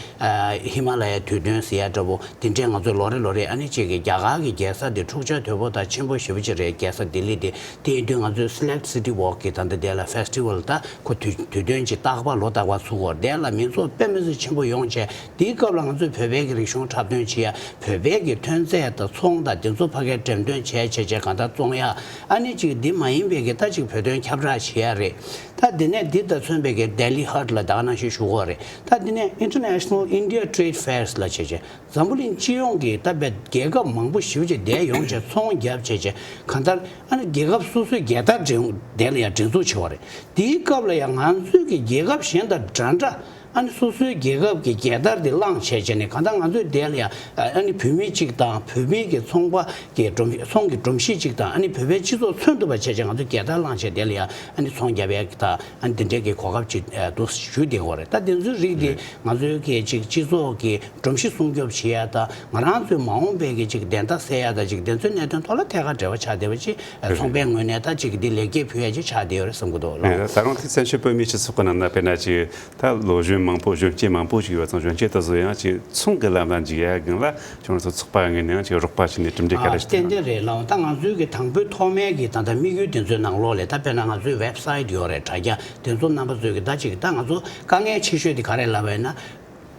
ཧི་མ་ལ་ཡའི་དུས་སྟོན་ཟེར་ཡ་འདྲ་པོ། དེ་འདྲས་ང་ཚོས་ལོ་རེ་ལོ་རེ་ཨ་ནི་གཅིག་གི་རྒྱ་གར་གྱི་རྒྱལ་ས་དེ་འཁྲུག་ཆ་དོད་པོ་དང་ཆེན་པོ་ཞེ་པོ་ཅིག་རེད། རྒྱལ་ས་ལྡི་ལི་དེ། དེ་ཡིན་དུས་ང་ཚོས་Select City Walk གི་ད་ལྟ་དེ་ལ་Festival ད་ཁོ་དུས་དུས་སྟོན་གྱི་རྟག་པར་ལོ་རྟག་པར་ཚུགས་ཀྱི་ཡོད་རེད། དེ་ལ་མི་ཚོགས་དཔེ་མི་སྲིད་ཆེན་པོ་ཡོང་བྱས། དེའི་སྐབས་ལ་ང་ཚོས་བོད་པའི་གི་རིག་གཞུང་འཁྲབ་སྟོན་བྱེད་ཡ། བོད་པའི་གི་ཐོན་རྫས་དང་ཚོང་དང་དེ་ཚོ་ཕ་གིར་འགྲེམས་སྟོན་བྱས་བྱས་བྱས་གང་ལྟར་བཙོང་ཡ། ཨ་ནི་གཅིག་འདི་མ་ཡིན་པའི་གི་ད་གཅིག་བོད་དོན་ཁྱབ་བསྒྲགས་བྱེད་ཡ་རེད། ད་དེ་ནས་འདི་དང་མཚོན་པའི་གི་Delhi Haat ལ་ད་ག་ནང་བཞིན་ཞུ་གི་ཡོད་རེད། ད་དེ་ནས་International India Trade Fairs ལ་བྱས་བྱས། འཛམ་བུ་གླིང་སྤྱི་ཡོངས་ཀྱི་ད་བས་རྒྱལ་ཁབ་མང་པོ་ཞེ་པོ་ཅིག་དེར་ཡོང་བྱས་ཚོང་བརྒྱབ་བྱས་བྱས་གང་ལྟར་ཨ་ནི་རྒྱལ་ཁབ་སོ་སོའི་རྒྱལ་དར་སྒྲེང་དེ་ལ་ཡང་སྒྲེང་འཛུགས་བྱེད་པ་རེད། དེའི་སྐབས་ལ་ཡང་ང་ཚོའི་གི་རྒྱལ་ཁབ་གཞན་དང་འདྲ་འདྲ་ཨ་ནི་སོ་སོའི་རྒྱལ་ཁབ་ཀྱི་རྒྱལ་དར་དེ་བསླངས་བྱས་བྱས་ནས་གང་ལྟར་ང་ཚོའི་དེ་ལ་ཡང་ཨ་ནི་བོད་མི་གཅིག་དང་བོད་མི་གི་ཚོང་པ་གི་སྒྲོམ་ཚོང་གི་སྒྲོམ་གཞི་གཅིག་དང་ཨ་ནི་བོད་པའི་སྤྱི་ཚོགས་མཚོན་ཐུབ་པ་བྱས་བྱས་ང་ཚོ་རྒྱལ་དར་བསླངས་བྱས་དེ་ལ་ཡང་ཨ་ནི་ཚོང་བརྒྱབ་ཡ་གི་ད་ཨ་ནི་དེ་འདྲའི་གི་གོ་སྐབས་ཅིག་འདུག་ཞུ་བསྡད་ཀྱི་ཡོད་རེད། ད་དེ་ཚོའི་རིགས་དེ་རེད། ང་ཚོའི་གི་ཅིག་སྤྱི་ཚོགས་ཀྱི་སྒྲོམ་གཞི་སྲུང་སྐྱོབ་བྱེད་ཡ་དང་ང་རང་ཚོའི་མ་འོངས་པའི་གི་ཅིག་བདེན་མཐའ་གསལ་ཡ་དང་ཅིག་དེ་ཚོའི་གནད་དོན་ཐོག་ལ་ཐད་ཀར་འབྲེལ་བ་ཆགས་བསྡད་པ་ཅིག་ཚོང་པའི་ངོས་ནས་ད་ཅིག་འདི་ལེགས་སྐྱེས་ཕུལ་ཡ་ཅིག་ཆགས་བསྡད་ཡོད་རེད་བསམ་གྱི་འདུག་ལགས། རེད། ད་རུང་དེ་བཙན་བྱོལ་བོད་མིའི་སྤྱི་ཚོགས་ཀྱི་ནང་ན་དཔེར་ན་ཅིག་ད་ལོ་གཞོན་མང་པོ་གཞོན་སྐྱེས་མང་པོ་ཞིག་ཡོད་ཙང་གཞོན་སྐྱེས་དེ་ཚོ་ཡང་ཅིག་ཚོང་གི་ལམ་ལ་འཇུག་ཡ་སྒང་ལ་ཁྱོད་རང་ཚོ་ཚོགས་པ་ངོས་ནས་ཡང་ཅིག་རོགས་པ་བྱས་ནས་གྲུབ་འབྲས་ག་རེ་ཞིག་ཨ་ཏན་ཏན་རེད་ལགས། ད་ང་ཚོའི་གི་དང་པོའི་ཐོག་མའི་གི་ད་ལྟ་དམིགས་ཡུལ་དེ་ཚོའི་ནང་ལོགས་ལས་ད་དཔེར་ན་ང་ཚོའི་ཝེབ་སའིཊ་ཡོད་རེད། དྲ་རྒྱ་དེ་ཚོ་རྣམ་པ་ཚོས་གི་ད་ཅིག་ད་ང་ཚོ་དཀའ་ངལ་ཆེ་ཤོས་དེ་ག་རེ་ལབ་པ་ཡིན་ན།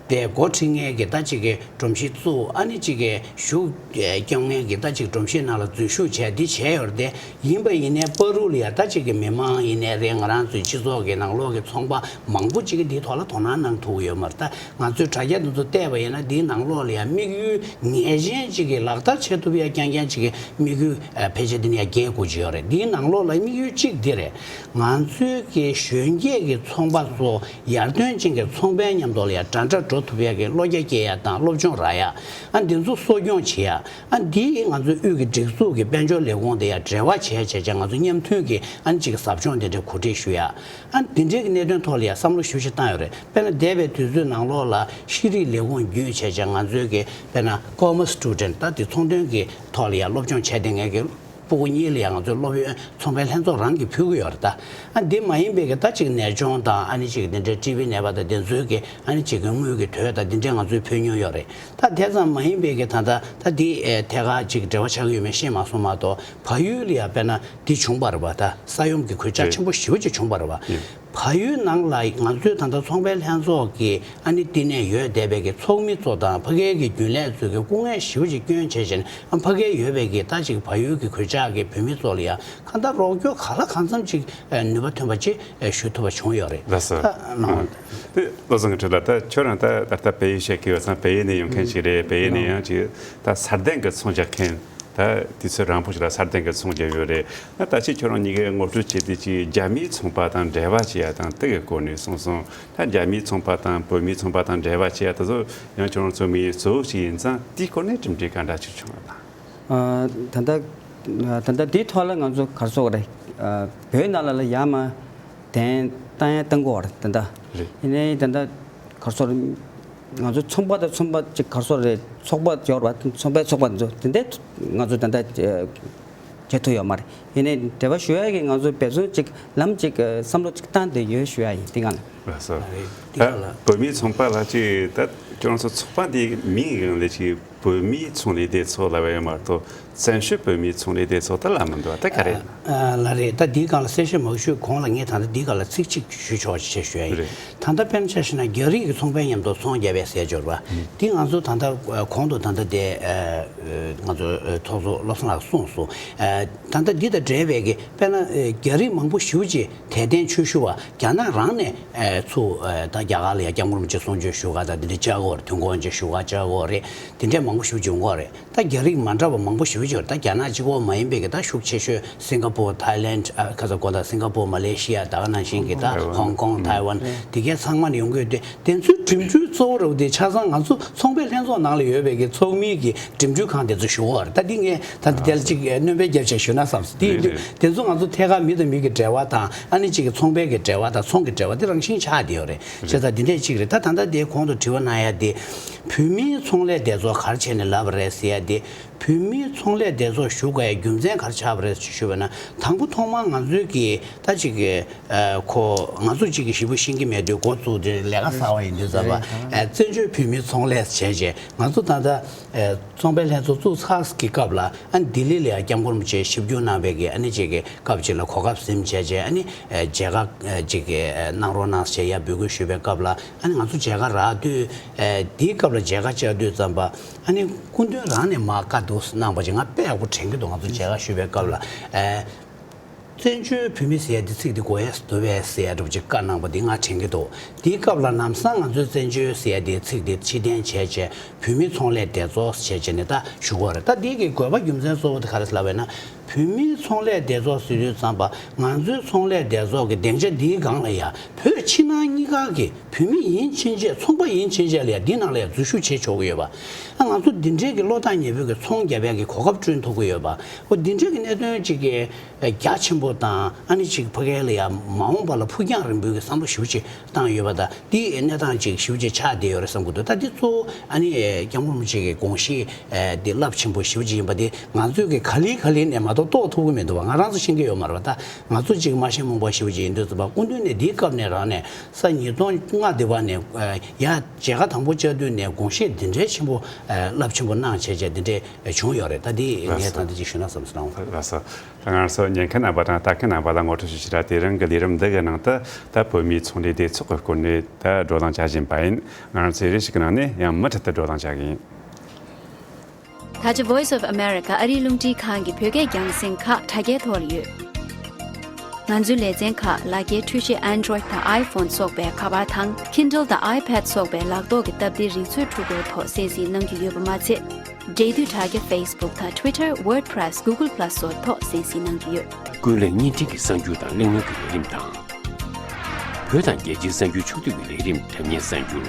དེ་འགོ་ཁྲིད་མཁན་གྱི་ད་ཅིག་གི་སྒྲོམ་གཞི་བཙུགས། ཨ་ནི་ཅིག་གི་ཞུགས་སྐྱོང་མཁན་གྱི་ད་ཅིག་སྒྲོམ་གཞི་ནང་ལ་འཛུལ་ཞུགས་བྱས་འདི་བྱས་ཡོད་རེད་དེ། ཡིན་པ་ཡིན་ནའི་བར་དུ་ལ་ཡ་ད་ཅིག་གི་མི་མང་ཡིན་ནའི་རེད། ང་རང་ཚོའི་སྤྱི་ཚོགས་ཀྱི་ནང་ལོགས་ཀྱི་ཚོང་པ་མང་པོ་ཅིག་གིས་འདིའི་ཐོག་ལ་དོ་སྣང་གནང་ཐུབ་ཀྱི་ཡོད་མ་རེད། ད་ང་ཚོའི་དྲ་རྒྱ་འདི་ཚོ་བལྟས་པ་ཡིན་ན་འདིའི་ནང་ལོགས་ལ་ཡ་དམིགས་ཡུལ་ངེས་ཅན་ཅིག་གི་ལག་བསྟར་བྱེད་ཐུབ་ཡ་རྐྱང་རྐྱང་ཅིག་གི་དམིགས་ཡུལ་ཕལ་ཆེར་འདི་ནས་ཡ་རྒྱས་དགོས་ཀྱི་ཡོད་རེད། འདིའི་ནང་ལོགས་ལ་དམིགས་ཡུལ་གཅིག་འདི་རེད། ང་ཚོའི་གི་གཞོན་སྐྱེས་ཀྱི་ཚོང་པ་ཚོ་ཡར་ཐོན་ཅན་གྱི་ཚོང་པའི་མཉམ་དུ་ལ་ཡ་འདྲ་འདྲ་འགྲོ་ཐུབ་ཡ་གི་བློ་རྒྱ་སྐྱེད་ཡ་དང་སློབ་སྦྱོང་རག་ཡ། ཨ་འདི་ཚོ་གསོ་སྐྱོང་བྱེད་ཡ། ཨ་འདི་ང་ཚོའི་དབུས་ཀྱི་སྒྲིག་འཛུགས་ཀྱི་དཔལ་འབྱོར་ལས་ཁུངས་དེ་ཡ་འབྲེལ་བ་བྱས་བྱས་བྱས་ང་ཚོ་མཉམ་མཐུན་གྱི་ཨ་ནི་ཅིག་ཟབ་སྦྱོང་དེ་འདྲ་གོ་སྒྲིག་ཞུ་ཡ། ཨ་འདི་འདྲའི་གི་གནད་དོན་ཐོག་ལ་ཡ་བསམ་བློ་ཞེ་པོ་ཅིག་བཏང་ཡོད་རེད། དཔེར་ན་འདས་པའི་དུས་ཚོད་ནང་ལོགས་ལ་ཤེས་རིག་ལས་ཁུངས་བརྒྱུད་བྱས་བྱས་ང་ཚོའི་གི་དཔེར་ན་commerce student ད་དེ་ཚོང་དོན་གྱི་ཐོག་ལ་ཡ་སློབ་སྦྱོང་བྱས་བསྡད་མཁན་གྱི་སྤུ་གུ་གཉིས་ལ་ཡང་ང་ཚོས་སློབ་ཡོན་ཚོང་པའི་ལྷན་ཚོགས་རང་གིས་ཕུལ་གྱི་ཡོད་རེད་ད། ཨ་འདི་མ་ཡིན་པའི་གི་ད་ཅིག་ནད་གཅོང་དང་ཨ་ནི་ཅིག་འདི་འདྲའི་ཊི་བི་ནད་པ་དང་དེ་ཚོའི་གི་ཨ་ནི་ཅིག་གི་དངུལ་གྱི་དོད་དང་འདི་འདྲའི་ང་ཚོས་ཕུལ་མྱོང་ཡོད་རེད། ད་དེ་ཙམ་མ་ཡིན་པའི་གི་ད་ལྟ་ད་འདི་ཨེ་ཐད་ཀར་ཅིག་འབྲེལ་བ་ཆགས་ཀྱི་ཡོད་མེད་ཤེས་མ་སོང་མ་གཏོགས་བལ་ཡུལ་ལ་ཡང་དཔེར་ན་འདི་བྱུང་བ་རེད་པ། ད་ས་ཡོམ་གྱི་གོད་ཆག་ཆེན་པོ་ཞེ་པོ་ཅིག་བྱུང་བ་རེད་པ། ཡིན། བལ་ཡུལ་ནང་ལ་ང་ཚོའི་ད་ལྟ་ཚོང་པའི་ལྷན་ཚོགས་ཀྱི་ཨ་ནི་བསྟི་གནས་ཡོད་བསྡད་པའི་གི་ཚོགས་མི་ཚོ་དང་ཕ་གིའི་གི་རྒྱུན་ལས་ཚོས་གི་སྐུ་ངལ་ཞེ་པོ་ཅིག་བསྐྱོན་བྱས་བྱས་ནས་ཨ་ཕ་གིར་ཡོད་པའི་གི་ད་ཅིག་བལ་ཡུལ་གྱི་གོད་ཆག་གི་བོད་མི་ཚོ་ལ་ཡང་གང་ལྟར་རོགས་སྐྱོར་གང་ལ་གང་འཚམ་ཅིག་ནུས་པ་ཐོན་པ་ཅིག་ཞུ་ཐུབ་པ་བྱུང་ཡོད་རེད། ལགས་སོ། ད་ནང་དེ་བློ་བཟང་གི་ཁྲོད་ལ་ད་ཁྱོད་རང་ད་ད་ལྟ་བལ་ཡུལ་བཤད་ཀྱི་ཡོད་ཙང་བལ་ཡུལ་ནས་ཡོང་མཁན་ཞིག་རེད། བལ་ཡུལ་ནས་ཡང་ཅིག་ད་སར་གདན་གྱི་ཚོང་རྒྱག་མཁན་ད་དུས་ཚོད་རིང་པོ་ཞིག་ལ་སར་གདན་གྱི་ཚོང་རྒྱག་ཡོད་རེད། ད་ད་ཅིག་ཁྱོད་རང་གཉིས་ཀས་ངོ་སྤྲོད་བྱས་ཏེ་ཅིག་རྒྱ་མིའི་ཚོང་པ་དང་འབྲེལ་བ་བྱེད་ཡ་དང་དེ་གི་སྐོར་ནས་གསུངས་སོང་། ད་རྒྱ་མིའི་ཚོང་པ་དང་བོད་མིའི་ཚོང་པ་དང་འབྲེལ་བ་བྱེད་ཡ་དེ་ཚོ་ཡང་ཁྱོད་རང་ཚོ་མི་གཙོ་བོ་ཞིག་ཡིན་ཙང་དེའི་སྐོར་ནས་གྲུབ་འབྲས་ག་འདྲ་ཞིག་བྱུང་བ་དང་། ཨ། ད་ལྟ་ད་ལྟ་འདིའི་ཐོག་ལ་ང་ཚོ་ག་རེ་ཟེར་དགོས་རེད། ཨ། བོད་ནང་ལ་ལ་ཡར་མར་གདན་བཏང་ཡ་བཏང་དགོས་རེད་ད་ལྟ། རེད། ཡིན་ནའི་ད་ལྟ་ག་རེ་ཟེར་དགོས་རེད། ང་ཚོ་ཚོང་པ་དང་ཚོང་པ་ཅིག་ག་རེ་ཟེར་དགོས་རེད། ཚོགས་པ་ཡོད་རེད་པ། ཚོང་པའི་ཚོགས་པ་ཚོ་དེ་འདྲའི་ང་ཚོ་ད་ལྟ་བྱེད་ཐུབ་ཡོད་མ་རེད། ཡིན་ནའི་འབྲེལ་བ་ཞུ་ཡ་གི་ང་ཚོ་འབད་བརྩོན་ཅིག་ལམ་ཅིག་བསམ་བློ་ཅིག་བཏང་བསྡད་ཡོད་ཞུ་ཡ་ཡིན་དེ་སྒང་ལ། ལགས་སོ། ཨ་རེད། དེ་ད་ག་ལ་བོད་མིའི་ཚོང་པ་ལ་ཅིག་ད་ཁྱོད་རང་ཚོ་ཚོགས་པ་འདིའི་མིང་གི་སྒང་ལ་ཅིག་བོད་མིའི་ཚོང་ལས་སྡེ་ཚོགས་ལབ་ཡོད་མ་གཏོགས་བཙན་བྱོལ་བོད་མིའི་ཚོང་ལས་སྡེ་ཚོགས་ད་ལབ་མི་འདུག་ད་ག་རེ། ཨ། ལགས་རེད། ད་འདིའི་སྒང་ལ་གསལ་བཤད་མ་ཞུས་གོང་ལ་ངས་ད་ལྟ་འདིའི་སྒང་ལ་ཚིག་གཅིག་ཞུ་ཆོག་ཅེས་ཞུ་ཡ་ཡིན། རེད། ད་ལྟ་དཔེར་ན་ཆ་བཞག་ན་རྒྱ་རིགས་ཀྱི་ཚོང་པའི་མཉམ་དུ་ཚོང་རྒྱབ་པའི་ཟས་སྦྱོར་བ། ཨུ། འདི་ང་ཚོ་ད་ལྟ་གོང་དུ་ད་ལྟ་དེ་ང་ཚོ་ཚོགས་གཙོ་བློ་བཟང་ལགས་གསུངས་སོང་། ད་ལྟ་འདི་དང་འབྲེལ་བའི་གི་དཔེར་ན་རྒྱ་རིགས་མང་པོ་ཞེ་པོ་ཅིག་དད་ལྡན་ཆོས་ཞུ་བ་རྒྱ་ནག་རང་ནས་ཚུར་ད་རྒྱ་གར་ལ་ཡ་སྐྱབས་མགོན་རིན་པོ་ཆེ་གསུང་ཆོས་ཞུ་ག་དང་འདི་འདྲ་བཅར་གི་ཡོད་རེད། དུས་འཁོར་དབང་ཆེན་ཞུ་ག་བཅར་གི་ཡོད་རེད། དེ་འདྲས་མང་པོ་ཞེ་པོ་ཅིག་ཡོང་གི་ཡོད་རེད། ད་རྒྱ་རིགས་མ་འདྲ་བ་མང་པོ་ཞེ་པོ་ཅིག་ཡོད་རེད། ད་རྒྱ་ནག་གཅིག་པོ་མ་ཡིན་པའི་གི་ད་ཤུགས་ཆེ་ཤོས་སིང་ག་པོར། ཐའི་ལེན། ཨ། ཁ་ས་གོ་ད་སིང་ག་པོར། མ་ལེ་ཤི་ཡ། ད་ག་ནང་བཞིན་གི་ད་ཧོང་ཀོང་། ཐའེ་ཝན། དེ་གའི་ཚང་མ་ནས་ཡོང་གི་ཡོད་དེ། དེ་ཚོའི་འགྲིམ་འགྲུལ་གཙོ་བོ་རུ་དེ་ཆ་ཚང་ང་ཚོ་ཚོང་པའི་ལྷན་ཚོགས་ནང་ལ་ཡོད་པའི་གི་ཚོགས་མིའི་གི་འགྲིམ་འགྲུལ་ཁང་དེ་ཚོ་ཞུ་གི་ཡོད་རེད། ད་འདི་ངས་ད་འདི་དེ་ལ་ཅིག་སྣོན་པ་བརྒྱབ་བྱས་ཞུས་ན་བསམ་སོང་། དེ་ཡིན་དུས་དེ་ཚོ་ང་ཚོ་ཐད་ཀར་མི་དང་མི་གི་འབྲེལ་བ་དང་ཨ་ནི་ཅིག་གི་ཚོང་པའི་གི་འབྲེལ་བ་དང་ཚོང་གི་འབྲེལ་བ་དེ་རང་བཞིན་ ཆགས་བསྡད་ཡོད་རེད། བྱས་ཙང་འདི་འདྲས་གཅིག་རེད། ད་ད་ལྟ་དེའི་གོང་དུ་དྲི་བ་གནང་ཡ་དེ། བོད་མིའི་ཚོང་ལས་སྡེ་ཚོགས་ག་རེ་བྱས་ནས་ལབ་པ་རེད་ཟེར་ཡ་དེ། བོད་མིའི་ཚོང་ལས་སྡེ་ཚོགས་ཞུགས་དགོས་ཡ་རྒྱུ་མཚན་ག་རེ་ཆགས་པ་རེད་ཞུས་པ་ན། དང་པོ་ཐོག་མར་ང་ཚོའི་གི་ད་ཅིག་གི་ཨ་ཁོ་ང་ཚོ་ཅིག་གི་ཞེ་པོ་ཤེས་ཀྱི་མེད་དུས། འགོ་བཙུགས་དུས་ལས་ཀ་གསར་པ་ཡིན་དུས་ཙམ་པ། ཨ་བཙན་བྱོལ་བོད་མིའི་ཚོང་ལས་བྱས་རྗེས་ང་ཚོ་ད་ལྟ་ཨ་ཚོང་པའི་ལྷན་ཚོགས་བཙུགས་ཚར་གི་སྐབས་ལ། ཨ་ནི་ལྡི་ལི་ལ་ཡ་སྐྱབས་མགོན་རིན་པོ་ཆེ་ཞིབ་འཇུག་གནང་བའི་གི་ཨ་ནི་ཅིག་གི་སྐབས་ཅིག་ལ་གོ་སྐབས་ཟིན་བྱས་རྗེས། ཨ་ནི་ཨ་མཇལ་ཁ་ཨ་ཅིག་གི་ཨ་གནང་རོགས་གནང་ཞེས་ཡ་འབོད་སྐུལ་ཞུས་པའི་སྐབས་ལ། ཨ་ནི་ང་ཚོ་མཇལ་ཁ་རག་དུས། ཨ་དེའི་སྐབས་ལ་མཇལ་ཁ་བཅར་དུས་ཙམ་པ། ཨ་ནི་སྐུ་མདུན་རང་ནས་མར་བཀའ་འདུག་གནང་པ་ཅིག་ང་དཔེ་ཡག་པོ་དྲན་གྱི་འདུག་ང་ཚོ་མཇལ་ཁ་ཞུས་པའི་སྐབས་ལ། ཨ་བཙན་བྱོལ་བོད་མི་ཟེར་ཡ་དེ་ཚིག་དེ་དགོས་ཡས་འདུག་པས་ཟེར་ཡ་འདྲ་པོ་ཅིག་བཀའ་གནང་པ་དེ་ང་དྲན་གྱི་འདུག་དེའི་སྐབས་ལ་ལམ་སང་ང་ཚོས་བཙན་བྱོལ་ཟེར་ཡ་དེའི་ཚིག་དེ་ཕྱིར་འཐེན་བྱས་བྱས། བོད་མིའི་ཚོང་ལས་སྡེ་ཚོགས་ཟེར་བྱས་ནས་ད་ཞུ་གི་ཡོད་རེད། ད་འདི་གི་དགོས་པ་རྒྱུ་མཚན་གཙོ་བོ་དེ་ག་རེ་ལབ་པ་ཡིན་ན། བོད་མིའི་ཚོང་ལས་སྡེ་ཚོགས་ཟེར་དུས་ཙམ་པ། ང་ཚོའི་ཚོང་ལས་སྡེ་ཚོགས་ཀྱི་སྡིངས་ཆ་འདིའི་སྒང་ལ་ཡ་བོད་ཕྱི་ནང་གཉིས་ཀ་གི་བོད་མི་ཡིན་ཕྱིན་ཆད། ཚོང་པ་ཡིན་ཕྱིན་ཆད་ལ་ཡ་འདི་ནང་ལ་ཡ་འཛུལ་ཞུགས་བྱེད་ཆོག་གི་ཡོད་པ། ཨ་ང་ཚོ་འདི་འདྲའི་གི་བློ་ཐག་ཉེ་པོའི་གི་ཚོང་རྒྱབ་ཡ་གི་གོ་སྐབས་བསྐྲུན་ཐུབ་ཀྱི་ཡོད་པ། འོ་འདི་འདྲའི་གི་གནད་དོན་ཅིག་གི་རྒྱ་ཆེན་པོ་དང་། ཨ་ནི་ཅིག་ཕ་གི་ལ་ཡ་མ་འོངས་པ་ལ་ཕུགས་རྒྱང་རིང་པོའི་གི་བསམ་བློ་ཞེ་པོ་ཅིག་བཏང་ཡོད་པ་དང་། འདི་གནས་སྟངས་ཅིག་ཞེ་པོ་ཅིག་ཆགས་བསྡད་ཡོད་རེད་བསམ་གྱི་འདུག་ད་འདི་གཙོ་བོ་ཨ་ནི་སྐྱབས་མགོན་རིན་པོ་ཆེ་གི་དགོངས་གཞི་ཨ་འདི་རླབས་ཆེན་པོ་ཞེ་པོ་ཅིག་ཡིན་པ་འདི་ང་ཚོས་གི་ག་ལེ་ག་ལེ་ནས་མ་གཏོགས་རྟོགས་ཐུབ་ཀྱི་མི་འདུག་པ། ང་རང་ཚོ་ཤེས་ཀྱི་ཡོད་མ་རེད་པ། ད་ང་ཚོ་ཅིག་མ་ཤེས་རྨོངས་པ་ཞེ་པོ་ཅིག་ཡིན་དུས་ཙམ་པ། སྐུ་མདུན་ནས་འདིའི་སྐབས་ནས་རང་ནས་ས་ཉིས་སྟོང་ལྔ་དེ་བ་ནས་ཨ་ཡ་མཇལ་ཁ་དང་པོ་བཅར་དུས་ནས་དགོངས་བཞེས་འདི་འདྲའི་ཆེན་པོ་ཨ་རླབས་ཆེན་པོ་གནང་བྱས་བྱས་འདི་འདྲའི་བྱུང་ཡོད་རེད། ད་འདི་ངས་ད་འདི་ཅིག་ཞུས་ན་བསམ་སོང་། ལགས་སོ། ད་ང་རང་ཚོ་ཉན་མཁན་རྣམ་པ་དང་ལྟ་མཁན་རྣམ་པ་ལ་ངོ་སྤྲོད་ཞུ་ཕྱིར། དེ་རིང་གི་ལས་རིམ་འདི་གི་ནང་དུ་ད་བོད་མིའི་ཚོང་ལས་སྡེ་ཚོགས་ཀྱི་སྐོར་ནས་ད་བགྲོ་གླེང་བྱ་བཞིན་པ་ཡིན། ང་རང་ཚོའི་རེ་ཞིག་གི་ནང་ནས་ཡང་མུ་མཐུད་དུ་བགྲོ་གླེང་བྱ་གི་ཡིན། ད་ཆ་Voice of America ཨ་རིའི་རླུང་འཕྲིན་ཁང་གི་བོད་སྐད་རྒྱང་སྲིང་ཁག་དྲ་རྒྱའི་ཐོག་ལ་ཡོད། ང་ཚོའི་ལེ་ཚན་ཁག་ལག་འཁྱེར་འཕྲུལ་ཆས་Android དང་iPhone སོགས་པའི་ཁ་པར་དང་། Kindle དང་iPad སོགས་པའི་ལག་ཐོག་གི་སྟབས་བདེའི་རིག་མཛོད་འཕྲུལ་འཁོར་ཐོག་གསན་གཟིགས་གནང་རྒྱུ་ཡོད་པ་མ་ཚད། འབྲེལ་མཐུད་དྲ་རྒྱ་Facebook དང་Twitter, WordPress, Google Plus སོགས་ཐོག་གསན་གཟིགས་གནང་རྒྱུ་ཡོད། ཀུན་གླེང་བརྙན་འཕྲིན་གྱི་གསར་འགྱུར་དང་གླེང་མོལ་གྱི་ལས་རིམ་དང་། བོད་དང་རྒྱལ་སྤྱིའི་གསར་འགྱུར་ཕྱོགས་བསྡུས་ཀྱི་ལས་རིམ་དྲ་བརྙན་གསར་འགྱུར།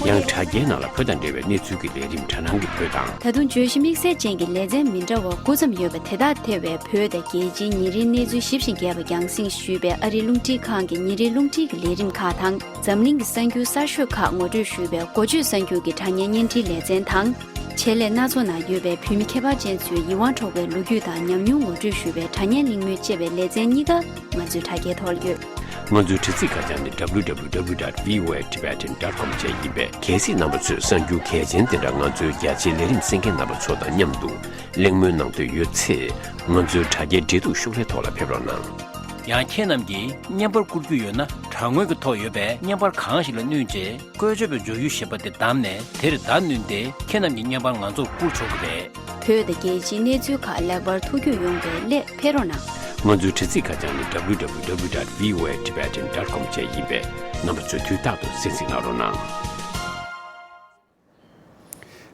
ཡང་དྲ་རྒྱའི་ནང་ལ་བོད་དང་འབྲེལ་བའི་གནས་ཚུལ་གྱི་ལས་རིམ་དྲ་སྣང་གི་བོད་དང་། ད་དུང་བརྗོད་གཞི་དམིགས་བསལ་ཅན་གྱི་ལེ་ཚན་མི་འདྲ་བ་དགུ་ཙམ་ཡོད་པ་དེ་དག་ཐེ་བའི་བོད་དང་རྒྱལ་སྤྱིའི་ཉིན་རེའི་གནས་ཚུལ་ཞིབ་ཅིང་རྒྱས་པ་རྒྱང་སྲིང་ཞུས་པའི་ཨ་རིའི་རླུང་འཕྲིན་ཁང་གི་ཉིན་རེའི་རླུང་འཕྲིན་གྱི་ལས་རིམ་ཁག་དང་། འཛམ་གླིང་གི་གསར་འགྱུར་གསར་ཤོས་ཁག་ངོ་སྤྲོད་ཞུས་པའི་འགོ་བརྗོད་གསར་འགྱུར་གྱི་དྲ་བརྙན་བརྙན་འཕྲིན་ལེ་ཚན་དང་། ཆེད་ལས་སྣ་ཚོགས་ནང་ཡོད་པའི་བོད་མི་ཁྱད་པར་ཅན་ཚོའི་ཡིད་དབང་འཕྲོག་པའི་ལོ་རྒྱུས་དང་ཉམས་མྱོང་ངོ་སྤྲོད་ཞུ་བའི་དྲ་བརྙན་གླེང་མོལ་བཅས་པའི་ལེ་ཚན་གཉིས་ཀ་ང་ཚོའི་དྲ་རྒྱའི་ཐོག་ལ་ཡོད། ང་ཚོའི་དྲ་ཚིགས་ཁ་བྱང་ནི་www.voatibetan.com བཅས་ཡིན་པས། གལ་སྲིད་རྣམ་པ་ཚོས་གསར་འགྱུར་གལ་ཆེན་དེ་འདྲ་ང་ཚོའི་རྒྱ་ཆེའི་ལས་རིམ་གསན་མཁན་རྣམ་པ་ཚོ་དང་མཉམ་དུ་གླེང་མོལ་གནང་འདོད་ཡོད་ཚེ། ང་ཚོའི་དྲ་རྒྱའི་འབྲེལ་གཏུག་ཤོག་ལྷེ་ཐོག་ལ་ཕེབས་རོགས་གནང་། ཡང་ཁྱེད་རྣམས་ཀྱིས་བརྙན་པར་བསྐུར་རྒྱུ་ཡོད་ན། དྲ་ངོས་ཀྱི་ཐོག་ཡོད་པའི་བརྙན་པར་གང་ཞིག་ལ་བསྣུན་རྗེས། བཀོལ་སྤྱོད་པའི་མཇུག་ཡུ་ཞེས་པ་དེ་བདམས་ནས། དེར་བརྡ་བསྣུན་ཏེ་ཁྱེད་རྣམས་ཀྱི་བརྙན་པར་ང་ཚོར་བསྐུར་ཆོག་གི་རེད། བོད་དང་རྒྱལ་སྤྱིའི་གནས་ཚུལ་ཁག་ལེགས་པར་ཐུགས་རྒྱུས་ཡོང་བའི་སླད་ཕེབས་རོགས་གནང་། ང་ཚོའི་དྲ་ཚིགས་ཁ་བྱང་ནི་www.voatibetan.com བཅས་ཡིན་པས། རྣམ་པ་ཚོས་དུས་རྟག་ཏུ་གསན་གཟིགས་གནང་རོགས་གནང་།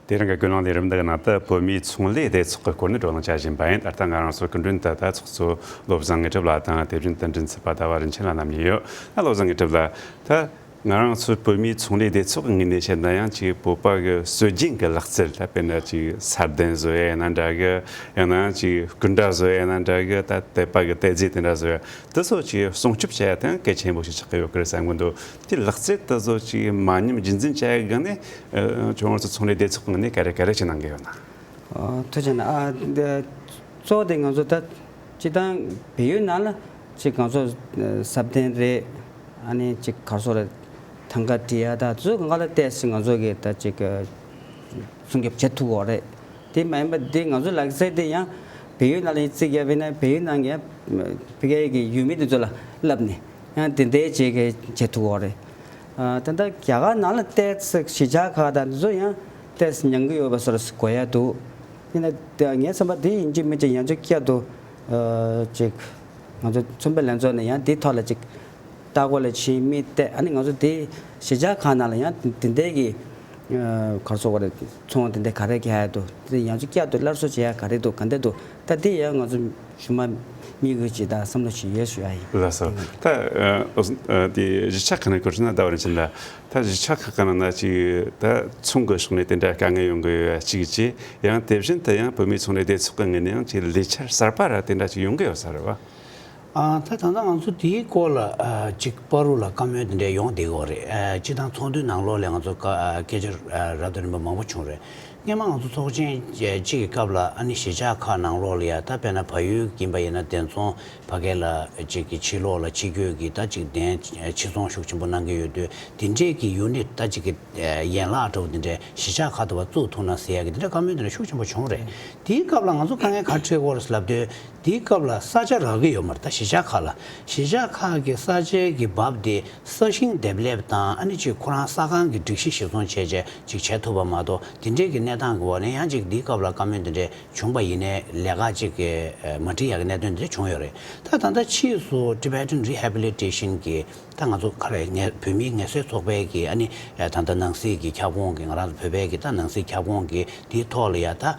དེ་རིང་གི་ཀུན་གླེང་ལས་རིམ་འདིའི་ནང་དུ་བོད་མིའི་ཚོང་ལས་སྡེ་ཚོགས་ཀྱི་སྐོར་ནས་བགྲོ་གླེང་བྱ་བཞིན་པ་ཡིན། ད་ལྟ་ང་རང་ཚོ་སྐུ་མགྲོན་དུ་ད་ཚོགས་གཙོ་བློ་བཟང་དངོས་གྲུབ་ལགས་དང་། དེ་བཞིན་དུ་མགྲིན་ཚབ་པ་ཟླ་བ་རིན་ཆེན་ལགས་བསྣམས་ཡོད། ད་བློ་བཟང་དངོས་གྲུབ་ལགས། ད་ང་རང་ཚོའི་བོད་མིའི་ཚོང་ལས་སྡེ་ཚོགས་ཀྱི་ངོས་ནས་བཤད་ན། ཡང་ཅིག་བོད་པ་གི་སྲོལ་རྒྱུན་གྱི་ལག་རྩལ། ད་དཔེར་ན་ཅིག་ས་གདན་བཟོ་ཡས་ཡིན་ན་འདྲ་གི། ཡང་ན་ཅིག་སྐུ་འདྲ་བཟོ་ཡས་ཡིན་ན་འདྲ་གི། ད་དད་པ་གི་དད་རྫས་དེ་འདྲ་བཟོ་ཡས་དེ་ཚོ་ཅིག་སྲུང་སྐྱོབ་བྱེད་ཡ་དེ་ཡང་གལ་ཆེན་པོ་ཞིག་ཆགས་ཀྱི་ཡོད་ཀྱི་རེད་བསམ་གྱི་འདུག་དེ་ལག་རྩལ་དེ་ཚོ་ཅིག་མ་ཉམས་རྒྱུན་འཛིན་བྱ་ཡ་སྒང་ནས། ཨ། ཁྱོད་རང་ཚོ་ཚོང་ལས་སྡེ་ཚོགས་ཀྱི་ངོས་ནས་ག་རེ་ག་རེ་བྱེད་གནང་གི་ཡོད་ན། ཨ། ཐུགས་རྗེ་གནང་། ཨ། འདི་གཙོ་བོ་དེ་ང་ཚོ་ད་སྤྱིར་བཏང་བལ་ཡུལ་ནང་ལ་ཅིག་ང་ཚོ་ས་གདན་རེད། ཨ་ནི་ཅིག་ག་རེ་ཟེར་དགོས་རེད། ཐང་ག་འབྲི་ཡ་ད་ཚོ་གང་ག་ལ་ཏོག་ཙམ་ང་ཚོ་གིས་ད་ཅིག་སྲུང་སྐྱོབ་བྱེད་ཐུབ་ཀྱི་ཡོད་རེད། དེ་མ་ཡིན་པ་དེ་ང་ཚོའི་ལག་རྩལ་དེ་ཡང་བལ་ཡུལ་ནང་ལ་ཡིན་རྩིས་བརྒྱབ་པ་ཡིན་ན། བལ་ཡུལ་ནང་གི་ཕ་གི་གི་ཡུལ་མི་དེ་ཚོ་ལ་བསླབས་ནས་ཡང་དེ་འདྲའི་ཅིག་གི་བྱེད་ཐུབ་ཀྱི་ཡོད་རེད། ཨ། ད་ལྟ་རྒྱ་གར་ནང་ལ་ཏོག་ཙམ་གཞིས་ཆགས་ཁག་དང་དེ་ཚོ་ཡང་ཏོག་ཙམ་ཉམས་ཀྱི་ཡོད་པ་བཟོ་འདྲ་དགོས་ཡ་འདུག་ཡིན་ན་ངའི་བསམ་པ་དེ་ཡིན་གཅིག་མིན་གཅིག་ཡང་ཅིག་བསྐྱར་དུ། ཨ། ཅིག་ང་ཚོ་ཚོང་པའི་ལྷན་ཚོགས་ནས་ཡང་དེའི་ཐོག་ལ་ཅིག་ལྟ་སྐོར་ལ་ཕྱིན་མི་བལྟས། ཨ་ནི་ང་ཚོ་དེ་གཞིས་ཆགས་ཁག་ནང་ལ་ཡང་དེ་འདྲའི་གི། ཨ། ག་རེ་ཟེར་དགོས་རེད། ཚོང་དེ་འདྲ་ག་རེ་རྒྱག་ཡ་འདུག་དེ་ཡང་ཅིག་བསྐྱར་དུ་སླར་གསོ་བྱེད་ཡ་ག་རེ་འདུག་ག་འདྲ་འདུག་ད་དེ་ཡང་ང་ཚོ་ཞུ་མ་དམིགས་ཡུལ་ཅིག་དང་བསམ་བློ་ཞིག་ཡོད་ཞུ་ཡ་ཡིན། ལགས་སོ། ད། ཨ། ཨ། དེ་གཞིས་ཆགས་ཁག་ནས་སྐོར་ཞུས་ན། ཟླ་བ་རིན་ཆེན་ལགས། ད་གཞིས་ཆགས་ཁག་གི་ནང་ན་ཅིག་ད་ཚོང་གི་ཕྱོགས་ནས་དེ་འདྲ་དཀའ་ངལ་ཡོང་གི་ཡོད་ཡ་གཅིག་བྱས། ཡང་དེ་བཞིན་དུ་ཡང་བོད་མིའི་ཚོང་ལས་སྡེ་ཚོགས་ཀྱི་ངོས་ནས་ཡང་ཅིག་ལས་འཆར་གསར་པ་ར་དེ་འདྲ་ཅིག་ཡོང་གི་ཡོད་ས་རེད་བ། ཨ། ད་ད་ལྟ་ང་ཚོ་དེའི་སྐོར་ལ་ཨ་ཅིག་བར་དུ་ལ་བཀའ་མོལ་དེ་འདྲ་ཡོང་བསྡད་ཡོད་རེད། ཨ། སྤྱི་བཏང་ཚོགས་འདུའི་ནང་ལོགས་ལ་ང་ཚོ་བཀའ་ཨ་སྐད་ཆ་ཨ་རབ་དང་རིམ་པ་མང་པོ་བྱུང་རེད། སྔོན་མ་ང་ཚོ་ཚོགས་ཆེན་གཅིག་གི་སྐབས་ལ་ཨ་ནི་གཞིས་ཆགས་ཁག་ནང་ལོགས་ལ་ཡ་ད་དཔེར་ན་བལ་ཡུལ་ཡིན་པ་ཡིན་ན་དེ་ཚོ་ཕ་གི་ལ་ཅིག་གི་ཕྱི་ལོགས་ལ་ཕྱི་སྐྱོད་ཀྱི་ད་ཅིག་གདན་ཕྱིར་ཚོང་ཤུགས་ཆེན་པོ་གནང་གི་ཡོད་དུས་དེ་འདྲས་ཀྱི་ཡུ་ནིཊ་ད་ཅིག་གི་ཡན་ལག་འདྲ་བོ་དེ་འདྲས་གཞིས་ཆགས་ཁག་ཏུ་བ་བཙུགས་ཐུབ་ན་ཟེར་ཡ་གི་དེ་འདྲས་བཀའ་མོལ་དེ་འདྲས་ཤུགས་ཆེན་པོ་བྱུང་རེད། དེའི་སྐབས་ལ་ང་ཚོ་དཀའ་ངལ་ག་རེ་འཕྲད་ཀྱི་ཡོད་རེད་ལབ་དུས། དེའི་སྐབས་ལ་ས་ཆ་རག་གི་ཡོད་མ་རེད། ད་གཞིས་ཆགས་ཁག་ལ་གཞིས་ཆགས་ཁག་གི་ས་ཆའི་གི་འབབ་དེ་ས་ཞིང་འདེབས་ལེབ་དང་ཨ་ནི་ཅིག་ཁོ་རང་ས་ཁང་གི་སྒྲིག་གཞི་གཞིར་བཟུང་བྱས་བྱས་ཅིག་བྱས་ཐུབ་པ་མ་གཏོགས་དེ་འདྲས་ཀྱི་གནས་སྟངས་ཀྱི་འོག་ནས་ཡང་ཅིག་འདིའི་སྐབས་ལ་བཀའ་མོལ་འདི་འདྲས་བྱུང་པ་ཡིན་ནའི་ལས་ཀ་ཅིག་གི་མ་འགྲིག་ཡག་གི་གནད་དོན་འདི་འདྲས་བྱུང་ཡོད་རེད། ད་ད་ལྟ་ཕྱིས་སུ་Tibetan Rehabilitation གི་ད་ང་ཚོ་ག་རེ་ངལ་བོད་མིའི་ངལ་རྩོལ་ཚོགས་པའི་གི་ཨ་ནི་ད་ལྟ་ནང་སྲིད་ཀྱི་ཁྱབ་ཁོངས་ཀྱི་ང་རང་ཚོ་བོད་པའི་གི་ད་ནང་སྲིད་ཁྱབ་ཁོངས་ཀྱི་དེའི་ཐོག་ལ་ཡ་ད་ཨ་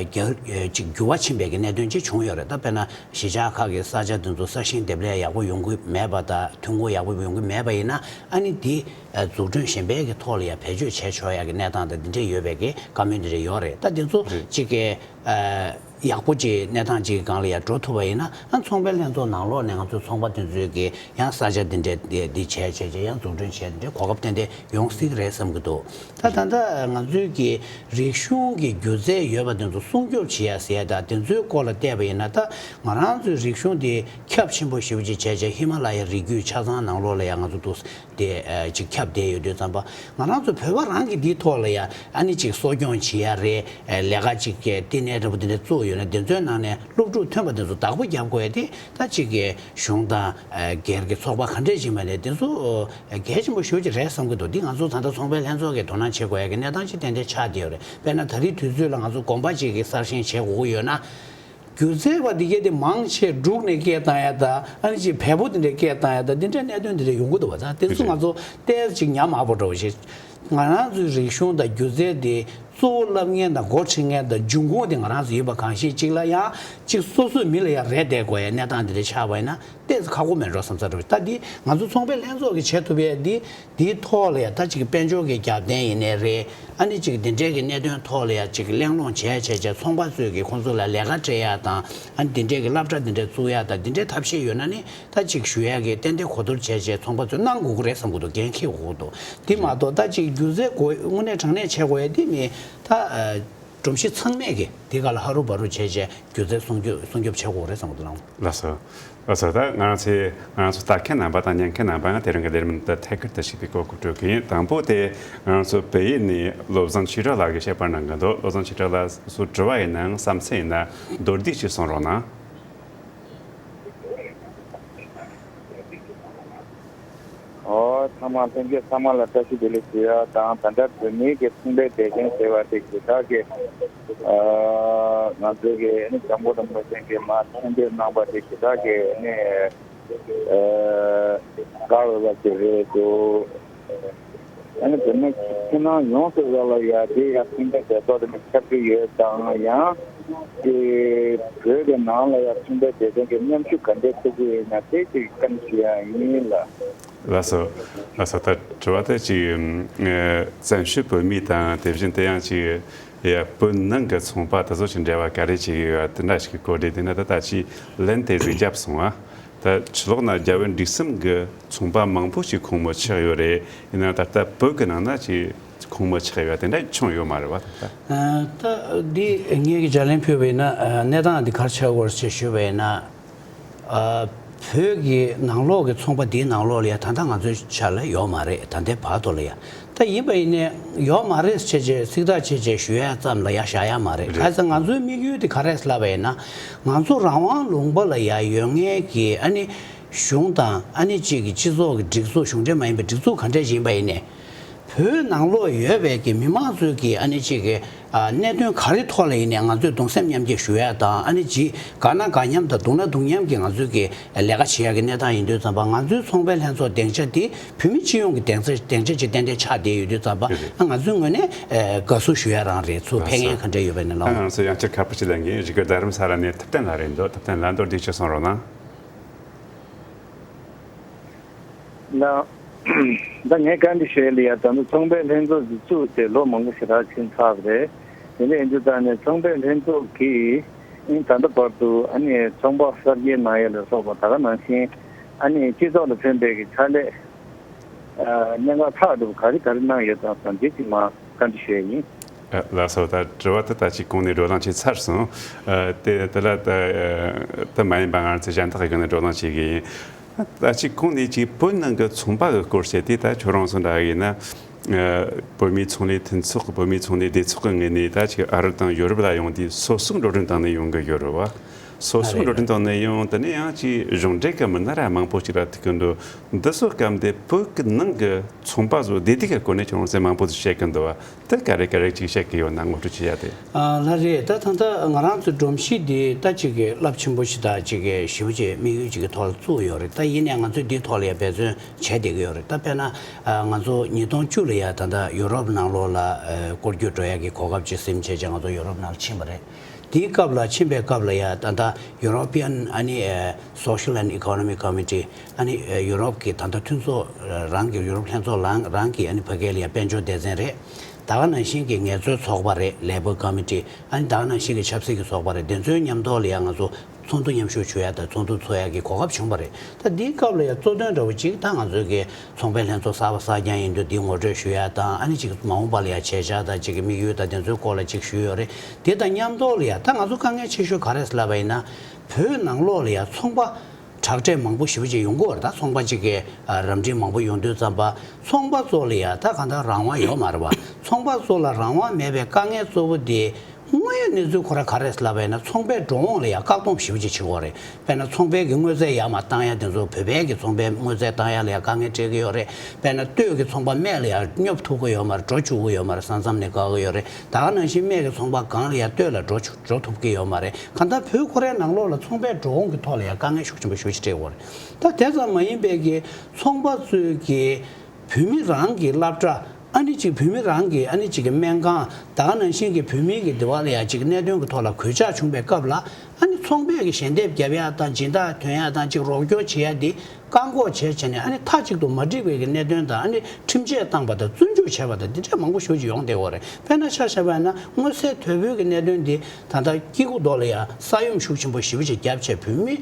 རྒྱ་ཨ་ཅིག་འགྱུར་བ་ཕྱིན་པའི་གི་གནད་དོན་ཅིག་བྱུང་ཡོད་རེད། ད་དཔེར་ན་གཞིས་ཆགས་ཁག་གི་ས་ཆ་དེ་ཚོ་ས་ཞིང་འདེབས་ལས་ཡག་པོ་ཡོང་གི་མེད་པ་དང་ཐོན་ཁུངས་ཡག་པོ་ཡོང་གི་མེད་པ་ཡིན་ན་ཨ་ནི་དེ་ཨ་འཛུགས་སྐྲུན་གཞན་པའི་གི་ཐོག་ལ་ཡ་བེད་སྤྱོད་བྱས་ཆོག་ཡག་གི་གནས་སྟངས་དང་འདི་འདྲས་ཡོད་པའི་གི་བཀའ་མོལ་འདི་འདྲས་ཡོད་རེད། ད་དེ་ཚོ་རེད། ཅིག་གི་ཨ་ཡག་པོ་ཅིག་གནས་སྟངས་ཅིག་གི་སྒང་ལ་ཡ་འགྲོ་ཐུབ་པ་ཡིན་ན་ཨ་ཚོང་པའི་ལྷན་ཚོགས་ནང་ལོགས་ནས་ང་ཚོའི་ཚོང་པ་དེ་ཚོའི་གི་ཡང་ས་ཆ་འདི་འདྲས་འདི་འདི་བྱས་བྱས་བྱས་ཡང་འཛུགས་སྐྲུན་བྱས་འདི་འདྲས་གོ་སྐབས་ཏན་ཏན་ཡོང་སྲིད་ཀྱི་རེད་བསམ་གྱི་འདུག་ད་ད་ལྟ་ང་ཚོའི་གི་རིག་གཞུང་གི་སྒྱུ་རྩལ་ཡོད་པ་དེ་ཚོ་སྲུང་སྐྱོབ་བྱེད་ཡ་ཟེར་ཡ་ད་དེ་ཚོའི་སྐོར་ལ་བལྟས་པ་ཡིན་ན་ད་ང་རང་ཚོའི་རིག་གཞུང་དེ་ཁྱབ་ཆེན་པོ་ཞེ་པོ་ཅིག་བྱས་བྱས་ཧི་མ་ལ་ཡའི་རི་རྒྱུད་ཆ་ཚང་ནང་ལོགས་ལ་ཡ་ང་ཚོ་འདུག་དེ་ཨ་ཅིག་ཁྱབ་བསྡད་ཡོད་དུས་ཙམ་པ་ང་རང་ཚོ་བོད་པ་རང་གི་འདིའི་ཐོག་ལ་ཡ་ཨ་ནི་ཅིག་གསོ་སྐྱོང་བྱེད་ཡ་རེད། ཨ་ལས་ཀ་ཅིག་གི་བསྟི་གནས་འདྲ་པོ་དེ་འདྲ་བཙུགས་ཡོད་ན་དེ་ཚོའི་ནང་ནས་སློབ་ཕྲུག་ཐོན་པ་དེ་ཚོ་བདག་པོ་རྒྱབ་དགོས་ཡ་དེ་ད་ཅིག་གི་གཞུང་དང་ཨ་སྒེར་གྱི་ཚོགས་པ་ག་འདྲས་ཅིག་མ་ནས་དེ་ཚོ་ཨ་གལ་ཆེན་པོ་ཞེ་པོ་ཅིག་རེད་བསམ་གྱི་འདུག་འདི་ང་ཚོ་ད་ལྟ་ཚོང་པའི་ལྷན་ཚོགས་ཀྱིས་དོ་སྣང་བྱེད་དགོས་ཡ་གི་གནས་སྟངས་ཅིག་ཏན་ཏན་ཆགས་བསྡད་ཡོད་རེད། དཔེར་ན་ད་རེས་དུས་ཚོད་ལ་ང་ཚོ་དགོན་པ་ཅིག་གི་གསར་བཞེངས་བྱེད་དགོས་ཀྱི་ཡོད་ན། སྒྱུ་རྩལ་པ་འདི་གས་དེ་མང་ཆེ་འབྲུག་ནས་སྐད་བཏང་ཡ་དང་ཨ་ནི་ཅིག་བལ་པོ་འདི་འདྲས་སྐད་བཏང་ཡ་དང་འདི་འདྲའི་གནད་དོན་འདི་འདྲས་ཡོང་གི་འདུག་བ། ད་དེ་ཚོ་ང་ཚོ་ཏོག་ཙམ་ཅིག་ཉམས་ཨ་པོ་འདྲ་བོ་ཞིག་ང་རང་ཚོའི་རིག་གཞུང་དང་སྒྱུ་རྩལ་དེ་གཙོ་བོ་བསླབ་མཁན་དང་འགོ་ཁྲིད་མཁན་དང་འབྱུང་ཁུངས་དེ་ང་རང་ཚོ་ཡིན་པ་གང་ཤེས་ཅིག་ལ་ཡང་ཅིག་སོ་སོའི་མི་ལ་ཡང་རེ་བསྡད་དགོས་ཡ་གནས་སྟངས་འདི་འདྲས་ཆགས་པ་ཡིན་ན་ཏོག་ཙམ་ཁག་པོ་མེད་འགྲོ་བསམ་ས་འདྲ་བོ་ཞིག་ད་འདི་ང་ཚོ་ཚོང་པའི་ལྷན་ཚོགས་ཀྱིས་བྱེད་ཐུབ་ཡ་འདི། དེའི་ཐོག་ལ་ཡ་ད་ཅིག་དཔལ་འབྱོར་གྱི་རྒྱབ་རྟེན་ཡིན་ནའི་རེད། ཨ་ནི་ཅིག་འདི་འདྲའི་གི་གནད་དོན་ཐོག་ལ་ཡ་ཅིག་གླེང་སློང་བྱས་བྱས་བྱས་ཚོང་པ་ཚོས་ཀྱི་ཁོང་ཚོ་ལ་ལས་ཀ་སྤྲད་ཡ་དང་ཨ་ནི་འདི་འདྲའི་གི་སློབ་གྲྭ་འདི་འདྲ་བཙུགས་ཡ་དང་འདི་འདྲའི་ཐབས་ཤེས་ཡོད་ན་ནི་ད་ཅིག་ཞུ་ཡ་གི་ཏན་ཏན་གོ་བསྡུར་བྱས་བྱས་ཚོང་པ་ཚོས་གནང་དགོས་ཀྱི་རེད་བསམ་གྱི་འདུག་འགན་འཁྱེར་དགོས་ཀྱི་འདུག་དེ་མ་གཏོགས་ད་ཅིག་སྒྱུ་རྩལ་དགོས་དངོས་གནས་དྲང་གནས་བྱེད་དགོས་ཡ་དེ་མི་ད་ཨ། སྒྲོམ་གཞི་ཚང་མས་ཀྱི་དེ་ག་ལ་ཧ་རུ་བ་རུ་བྱས་བྱས་སྒྱུ་རྩལ་སྲུང་སྐྱོབ་སྲུང་སྐྱོབ་བྱེད་དགོས་རེད་བསམ་གྱི་འདུག་ལགས། ལགས་སོ། ལགས་སོ། ད་ང་རང་ཚོས་ང་རང་ཚོ་ལྟ་མཁན་རྣམ་པ་དང་ཉན་མཁན་རྣམ་པ་ཡང་དེ་རིང་གི་ལས་རིམ་འདི་ཐད་ཀར་དུ་ཞིབ་པའི་སྐོར་གོ་སྤྲོད་ཀྱི་ཡིན། དང་པོ་དེ་ང་རང་ཚོ་བལ་ཡུལ་ནས་བློ་བཟང་ཆོས་གྲགས་ལགས་ཀྱིས་བཤད་པ་གནང་གི་འདུག་བློ་བཟང་ཆོས་གྲགས་ལགས་སུ་དྲི་བ་ཡིན་ནའང་བསམ་ཚུལ་ཡིན་ན་མདོར་བསྡུས་ཅིག་གསུང་རོགས་གནང་། ཨོ། ཚང་མ་ལྷན་རྒྱས་ཚང་མ་ལ་བཀྲ་ཤིས་བདེ་ལེགས་ཞུ་ཡ་དང་ད་ལྟ་བོད་མིའི་གི་ཚོང་པའི་སྡེ་ཚན་ཟེར་བ་དེ་གི་ད་གི་ཨ་ང་ཚོའི་གི་ནི་འཇམ་མགོན་རིན་པོ་ཆེ་གི་མ་མཚན་འབོད་གནང་བ་དེ་གི་ད་གི་ནི་ཨ་དགའ་འོས་པ་ཞིག་རེད་འདུག་ཨ་ནི་བོད་མི་ཕྱི་ནང་ཡོངས་སུ་རོགས་ལ་ཡ་དེ་ཡ་ཚོང་པའི་སྡེ་ཚོགས་དེ་ནི་ཁྱབ་ཀྱི་ཡོད་དང་ཡང་དེ་བོད་ཀྱི་ནང་ལ་ཡ་ཚོང་པའི་སྡེ་ཚན་གྱི་མཉམ་ཞུགས་ག་འདྲས་ཐུབ་ཀྱི་ཡོད་ན་དེ་ཅིག་བཀའ་འདྲི་ཞུ་ཡ་ཡིན་ལ། ལགས་སོ། ལགས་སོ། ད་དྲི་བ་དེ་ཅིག་ཨ་བཙན་བྱོལ་བོད་མི་དང་དེ་བཞིན་དེ་ཡང་ཅིག་ཡ་བོད་ནང་གི་ཚོང་པ་དེ་ཚོ་ཞིག་འབྲེལ་བ་ག་རེ་བྱེད་ཀྱི་ཡོད་དེ་འདྲ་ཞིག་གི་གོ་སྒྲིག་དེ་ནི་ད་ལྟ་ཅིག་ལན་དེ་ཟིག་བརྒྱབ་སོང་ཨ། ད་ཕྱི་ལོགས་ན་རྒྱ་བལ་འབྲུག་གསུམ་གྱི་ཚོང་པ་མང་པོ་ཞིག་ཁོང་མོ་ཆགས་ཡོད་རེད། ཡིན་ན་ད་ལྟ་བོད་ཀྱི་ནང་ན་ཅིག་ཁོང་མོ་ཆགས་ཡོད་དེ་འདྲ་བྱུང་ཡོད་མ་རེད་བ་ད་ལྟ། ཨ། ད་འདི་ངས་ཀྱི་ལྗགས་ལན་ཕུལ་བ་ཡིན་ན་ཨ་གནས་སྟངས་འདི་ག་རེ་ཆགས་ཡོད་རེད་ཅེས་ཞུས་པ་ཡིན་ན། ཨ། བོད་ཀྱི་ནང་ལོགས་ཀྱི་ཚོང་པ་འདིའི་ནང་ལོགས་ལ་ཡ་ད་ལྟ་ང་ཚོའི་ཆ་ལ་ཡོད་མ་རེད། ད་ལྟའི་བར་དུ་ལ་ཡ། ད་ཡིན་པ་ཡིན་ནའི་ཡོད་མ་རེད་ཅེས་ཅེས་ཚིག་ཐག་བཅད་བཅད་ཞུ་ཡ་ཙམ་ལ་ཡ་བཞག་ཡ་མ་རེད། རེད། ག་ཚོད་ང་ཚོའི་དམིགས་ཡུལ་དེ་ག་རེ་ལབ་པ་ཡིན་ན། ང་ཚོ་རང་དབང་ལུང་པ་ལ་ཡ་ཡོད་མཁན་གྱི་ཨ་ནི་གཞུང་དང་ཨ་ནི་གཅིག་གི་སྤྱི་ཚོགས་ཀྱི་སྒྲིག་འཛུགས་གཞུང་འབྲེལ་མ་ཡིན་པའི་སྒྲིག་འཛུགས་ག་འདྲས་ཡིན་པ་ཡིན་ནའི། བོད་ནང་ལོགས་ཡོད་པའི་གི་མི་མང་ཚོའི་གི་ཨ་ནི་གཅིག་གི་ཨ་གནད་དོན་ག་རེ་ཐོག་ལ་ཡིན་ནའི་ང་ཚོས་གདུང་སེམས་མཉམ་སྐྱེད་ཞུ་ཡ་དང་ཨ་ནི་ཅིག་དགའ་ན་དགའ་མཉམ་དང་སྡུག་ན་སྡུག་མཉམ་གྱི་ང་ཚོའི་གི་ལས་ཀ་བྱེད་ཡ་གི་གནས་སྟངས་ཡིན་དུས་ཙམ་པ་ང་ཚོའི་ཚོང་པའི་ལྷན་ཚོགས་སྡིངས་ཆ་དེ་བོད་མི་སྤྱི་ཡོངས་ཀྱི་སྡིངས་ཆ་སྡིངས་ཆ་ཅིག་ཏན་ཏན་ཆགས་བསྡད་ཡོད་དུས་ཙམ་པ་རེད། ང་ཚོའི་ངོས་ནས་ཨ་དགའ་བསུ་ཞུ་ཡ་རང་རེད། ཚུར་ཕན་ཡོན་ག་འདྲ་ཡོད་པ་ཡིན་ནའི་ལགས། ང་ཚོ་ཡང་བསྐྱར་ཁ་པར་ཅིག་ལེན་གྱི་ཡིན། རི་ཀོན་རྡ་རམ་ས་ལ་ནས་ཐུབ་བསྟན་ལགས་རེད་འདུག་ཐུབ་བསྟན་ལགས་མདོར་བསྡུས་ཅིག་གསུང་རོགས་གནང་། ད་ད་ངས་བཀའ་འདྲི་ཞུ་ཡ་ལ་ཡ་ད་ནི་ཚོང་པའི་ལྷན་ཚོགས་འདི་བཙུགས་ཏེ་ལོ་མང་པོ་ཞེ་དྲག་ཕྱིན་ཚར་བ་རེད། དེ་ནས་ཡིན་དུས་ད་ནི་ཚོང་པའི་ལྷན་ཚོགས་ཀྱིས་ ཨིན། ད་ལྟ་བར་དུ་ཨ་ནི་ཚོང་པ་གསར་སྐྱེས་གནང་ཡ་ལ་སོགས་པ་ད་ག་ནང་བཞིན་ཨ་ནི་སྤྱི་ཚོགས་ལ་ཕན་པའི་གི་ཕྱག་ལས་ཨ་གནད་འགག་ཚགས་སྒྲུབ་ག་རེ་ག་རེ་གནང་ཡོད་དམ་བསམ་རྗེས་ཅིག་མ་བཀའ་འདྲི་ཞུ་ཡ་ཡིན། ཨ་ལགས་སོ། ད་དྲི་བ་དེ་ད་ཅིག་གོང་ནས་བགྲོ་གླེང་བྱས་ཚར་སོང་། ཨ་དེ་དེ་ལ་ད་ད་མ་ཡིན་པ་ང་ཚོས་གཞན་དག་གི་སྒང་ནས་བགྲོ་གླེང་བྱེད་གི་ཡིན། ད་ཅིག་གོང་ནས་ཅིག་བོད་ནང་གི་ཚོང་པ་གི་སྐོར་བཤད་དེ། ད་ཁྱོད་རང་ཚོ་འདྲ་ཡིན་ན། ཨ་བོད་མིའི་ཚོང་ལས་མཐུན་ཚོགས། བོད་མིའི་ཚོང་ལས་སྡེ་ཚོགས་ཀྱི་ངོས་ནས་ད་ཅིག་ཨ་རི་དང་ཡོ་རོབ་ལ་ཡོང་དུས་སོ་སོ་འགྲོ་གྲོན་བཏང་ནས་ཡོང་གི་ཡོད་རེད་བ། སོ་སོ་འགྲོ་གྲོན་བཏང་ནས་ཡོང་། དེ་ནས་ཡང་ཅིག་གཞུང་འབྲེལ་གྱི་མི་སྣ་ར་མང་པོ་ཅིག་ར་ཐུག་གི་འདུག་འདི་ཚོ་སྐབས་འདི་བོད་ཀྱི་ནང་གི་ཚོང་པ་ཚོ་བདེ་སྡུག་གི་སྐོར་ནས་ཁྱོད་རང་ཚོས་མང་པོ་ཅིག་བཤད་གི་འདུག་བ། དེ་ག་རེ་ག་རེ་ཅིག་བཤད་ཀྱི་ཡོད་ན་ངོ་སྤྲོད་བྱེད་ཡ་དེ། ཨ་ལགས་རེད། ད་ད་ལྟ་ང་རང་ཚོའི་སྒྲོམ་གཞི་འདི་ད་ཅིག་གི་རླབས་ཆེན་པོ་ཞིག་དང་ཅིག་གི་ཞེ་པོ་ཅིག་དམིགས་ཡུལ་ཅིག་གི་ཐོག་ལ་བཙུགས་ཡོད་རེད། ད་ཡིན་ནའི་ང་ཚོས་འདིའི་ཐོག་ལ་ཡ་འབད་བརྩོན་བྱས་བསྡད་ཀྱི་ཡོད་རེད། ད་དཔེར་ན་ཨ་ང་ཚོ་ཉིས་སྟོང་བཅུ་ལ་ཡ་ད་ལྟ་ཡུ་རོབ་ནང་ལོགས་ལ་ཨ་སྐོར་སྐྱོད་འགྲོ་ཡ་གི་གོ་སྐབས་ཅིག་ཟིན་བྱས་བྱས་ང་ཚོ་ཡུ་རོབ་ནང་ལ་ཕྱིན་པ་རེད། དེའི་སྐབས་ལ་ཕྱིན་པའི་སྐབས་ལ་ཡ་ད་ལྟ་European ཨ་ནི་ཨ་Social and Economic Committee ཨ་ནི་ཨ་ཡུ་རོབ་ཀྱི་ད་ལྟ་མཐུན་ཚོགས་རང་གི་ཡུ་རོབ་ལྷན་ཚོགས་ལ་རང་གི་ཨ་ནི་ཕ་གི་ལ་ཡ་དཔལ་འབྱོར་སྡེ་ཚན་རེད། ད་ག་ནང་བཞིན་གྱི་ངལ་རྩོལ་ཚོགས་པ་རེད། Labour Committee ཨ་ནི་ད་ག་ནང་བཞིན་གྱི་ཆབ་སྲིད་ཀྱི་ཚོགས་པ་རེད། དེ་ཚོའི་མཉམ་ཐོག་ལ་ཡ་ང་ཚོ་ཚོགས་འདུ་མཉམ་ཞུགས་ཞུ་ཡ་དང་ཚོགས་འདུ་ཚོགས་ཡ་གི་གོ་སྐབས་བྱུང་བ་རེད། ད་འདིའི་སྐབས་ལ་ཡ་གཙོ་དོན་འདྲ་བོ་ཅིག་ད་ང་ཚོའི་གི་ཚོང་པའི་ལྷན་ཚོགས་གསར་པ་གསར་རྐྱང་ཡིན་དུས་འདི་ངོ་སྤྲོད་ཞུ་ཡ་དང་། ཨ་ནི་ཅིག་མ་འོངས་པ་ལ་ཡ་བྱེད་འཆར་དང་ཅིག་གི་དམིགས་ཡུལ་དང་དེ་ཚོའི་སྐོར་ལ་ཅིག་ཞུས་ཡོད་རེད། དེ་དང་མཉམ་དུ་ལ་ཡ་ད་ང་ཚོ་དཀའ་ངལ་ཆེ་ཤོས་ག་རེ་ལབ་པ་ཡིན་ན། བོད་ནང་ལོགས་ལ་ཡ་ཚོང་པ་དྲག་གྲས་མང་པོ་ཞེ་པོ་ཅིག་ཡོང་གི་ཡོད་རེད། ད་ཚོང་པ་ཅིག་གི་ཨ་རབ་འབྲིང་མང་པོ་ཡོང་དུས་ཙམ་པ་ཚོང་པ་ཚོ་ལ་ཡ་ད་གང་ལྟར་རང་དབང་ཡོད་མ་རེད་པ། ཚོང་པ་ཚོ་ལ་རང་དབང་མེད་པའི་དཀའ་ངལ་གཙོ་བོ་དེ་དངོས་ཡོད་གནས་ཚུལ་ཁོ་ར་ག་རེ་ལབ་པ་ཡིན་ན། ཚོང་པའི་འགྲོ་འོང་ལ་ཡ་བཀག་སྡོམ་ཞེ་པོ་ཅིག་བྱེད་ཀྱི་ཡོད་རེད། དཔེར་ན་ཚོང་པའི་གི་དངོས་རྫས་ཡར་མར་བཏང་ཡ་དེ་ཚོ། བོད་པའི་གི་ཚོང་པའི་དངོས་རྫས་བཏང་ཡ་ལ་ཡ་དཀའ་ངལ་འཕྲད་ཀྱི་ཡོད་རེད། དཔེར་ན་སྟོད་ཀྱི་ཚོང་པ་སྨད་ལ་ཡ་སྙོབ་ཐུབ་ཀྱི་ཡོད་མ་རེད། འགྲོ་བཅུག་གི་ཡོད་མ་རེད། ས་མཚམས་ནས་བཀག་གི་ཡོད་རེད། ད་ག་ནང་བཞིན་སྨད་ཀྱི་ཚོང་པ་སྒང་ལ་ཡ་སྟོད་ལ་འགྲོ་བཅུག་འགྲོ་ཐུབ་ཀྱི་ཡོད་མ་རེད། གང་ལྟར་བོད་ཁོ་རའི་ནང་ལོགས་ལ་ཚོང་པའི་འགྲོ་འོང་གི་ཐོག་ལ་ཡ་དཀའ་ངལ་ཤུགས་ཆེན་པོ་ཞེ་པོ་ཅིག་འཕྲད་ཀྱི་ཡོད་རེད། ད་དེ་ཙམ་མ་ཡིན་པའི་གི་ཚོང་པ་ཚོའི་གི་བོད་མི་རང་གི་སློབ་གྲྭ། ཨ་ནི་ཅིག་བོད་མི་རང་གི་ཨ་ནི་ཅིག་གི་སྨན་ཁང་། ད་ག་ནང་བཞིན་གྱི་བོད་མི་གི་འདི་བ་ལ་ཡ་ཅིག་གནད་དོན་གྱི་ཐོག་ལ་གོད་ཆག་བྱུང་བའི་སྐབས་ལ། ཨ་ནི་ཚོང་པས་གི་ཞལ་འདེབས་རྒྱབ་ཡ་དང་སྦྱིན་བདག་ཐོན་ཡ་དང་ཅིག་རོགས་སྐྱོར་བྱེད་ཡ་འདི་བཀག་འགོག་བྱས་བྱས་ནས། ཨ་ནི་མཐའ་གཅིག་ཏུ་མ་འགྲིག་པའི་གི་གནད་དོན་དང་། ཨ་ནི་ཁྲིམས་ཆད་བཏང་པ་དང་བཙོན་འཇུག་བྱས་པ་དང་འདི་འདྲ་མང་པོ་ཞེ་པོ་ཅིག་ཡོང་བསྡད་ཡོད་རེད། དཔེར་ན་ཆ་བཞག་པ་ཡིན་ན་མངོན་གསལ་དོད་པོའི་གི་གནད་དོན་འདི་ད་ལྟ་སྐྱེ་རྒུ་མདོ་ལ་ཡ་ས་ཡོམ་ཤུགས་ཆེན་པོ་ཞེ་པོ་ཅིག་བརྒྱབ་བྱས་བོད་མི་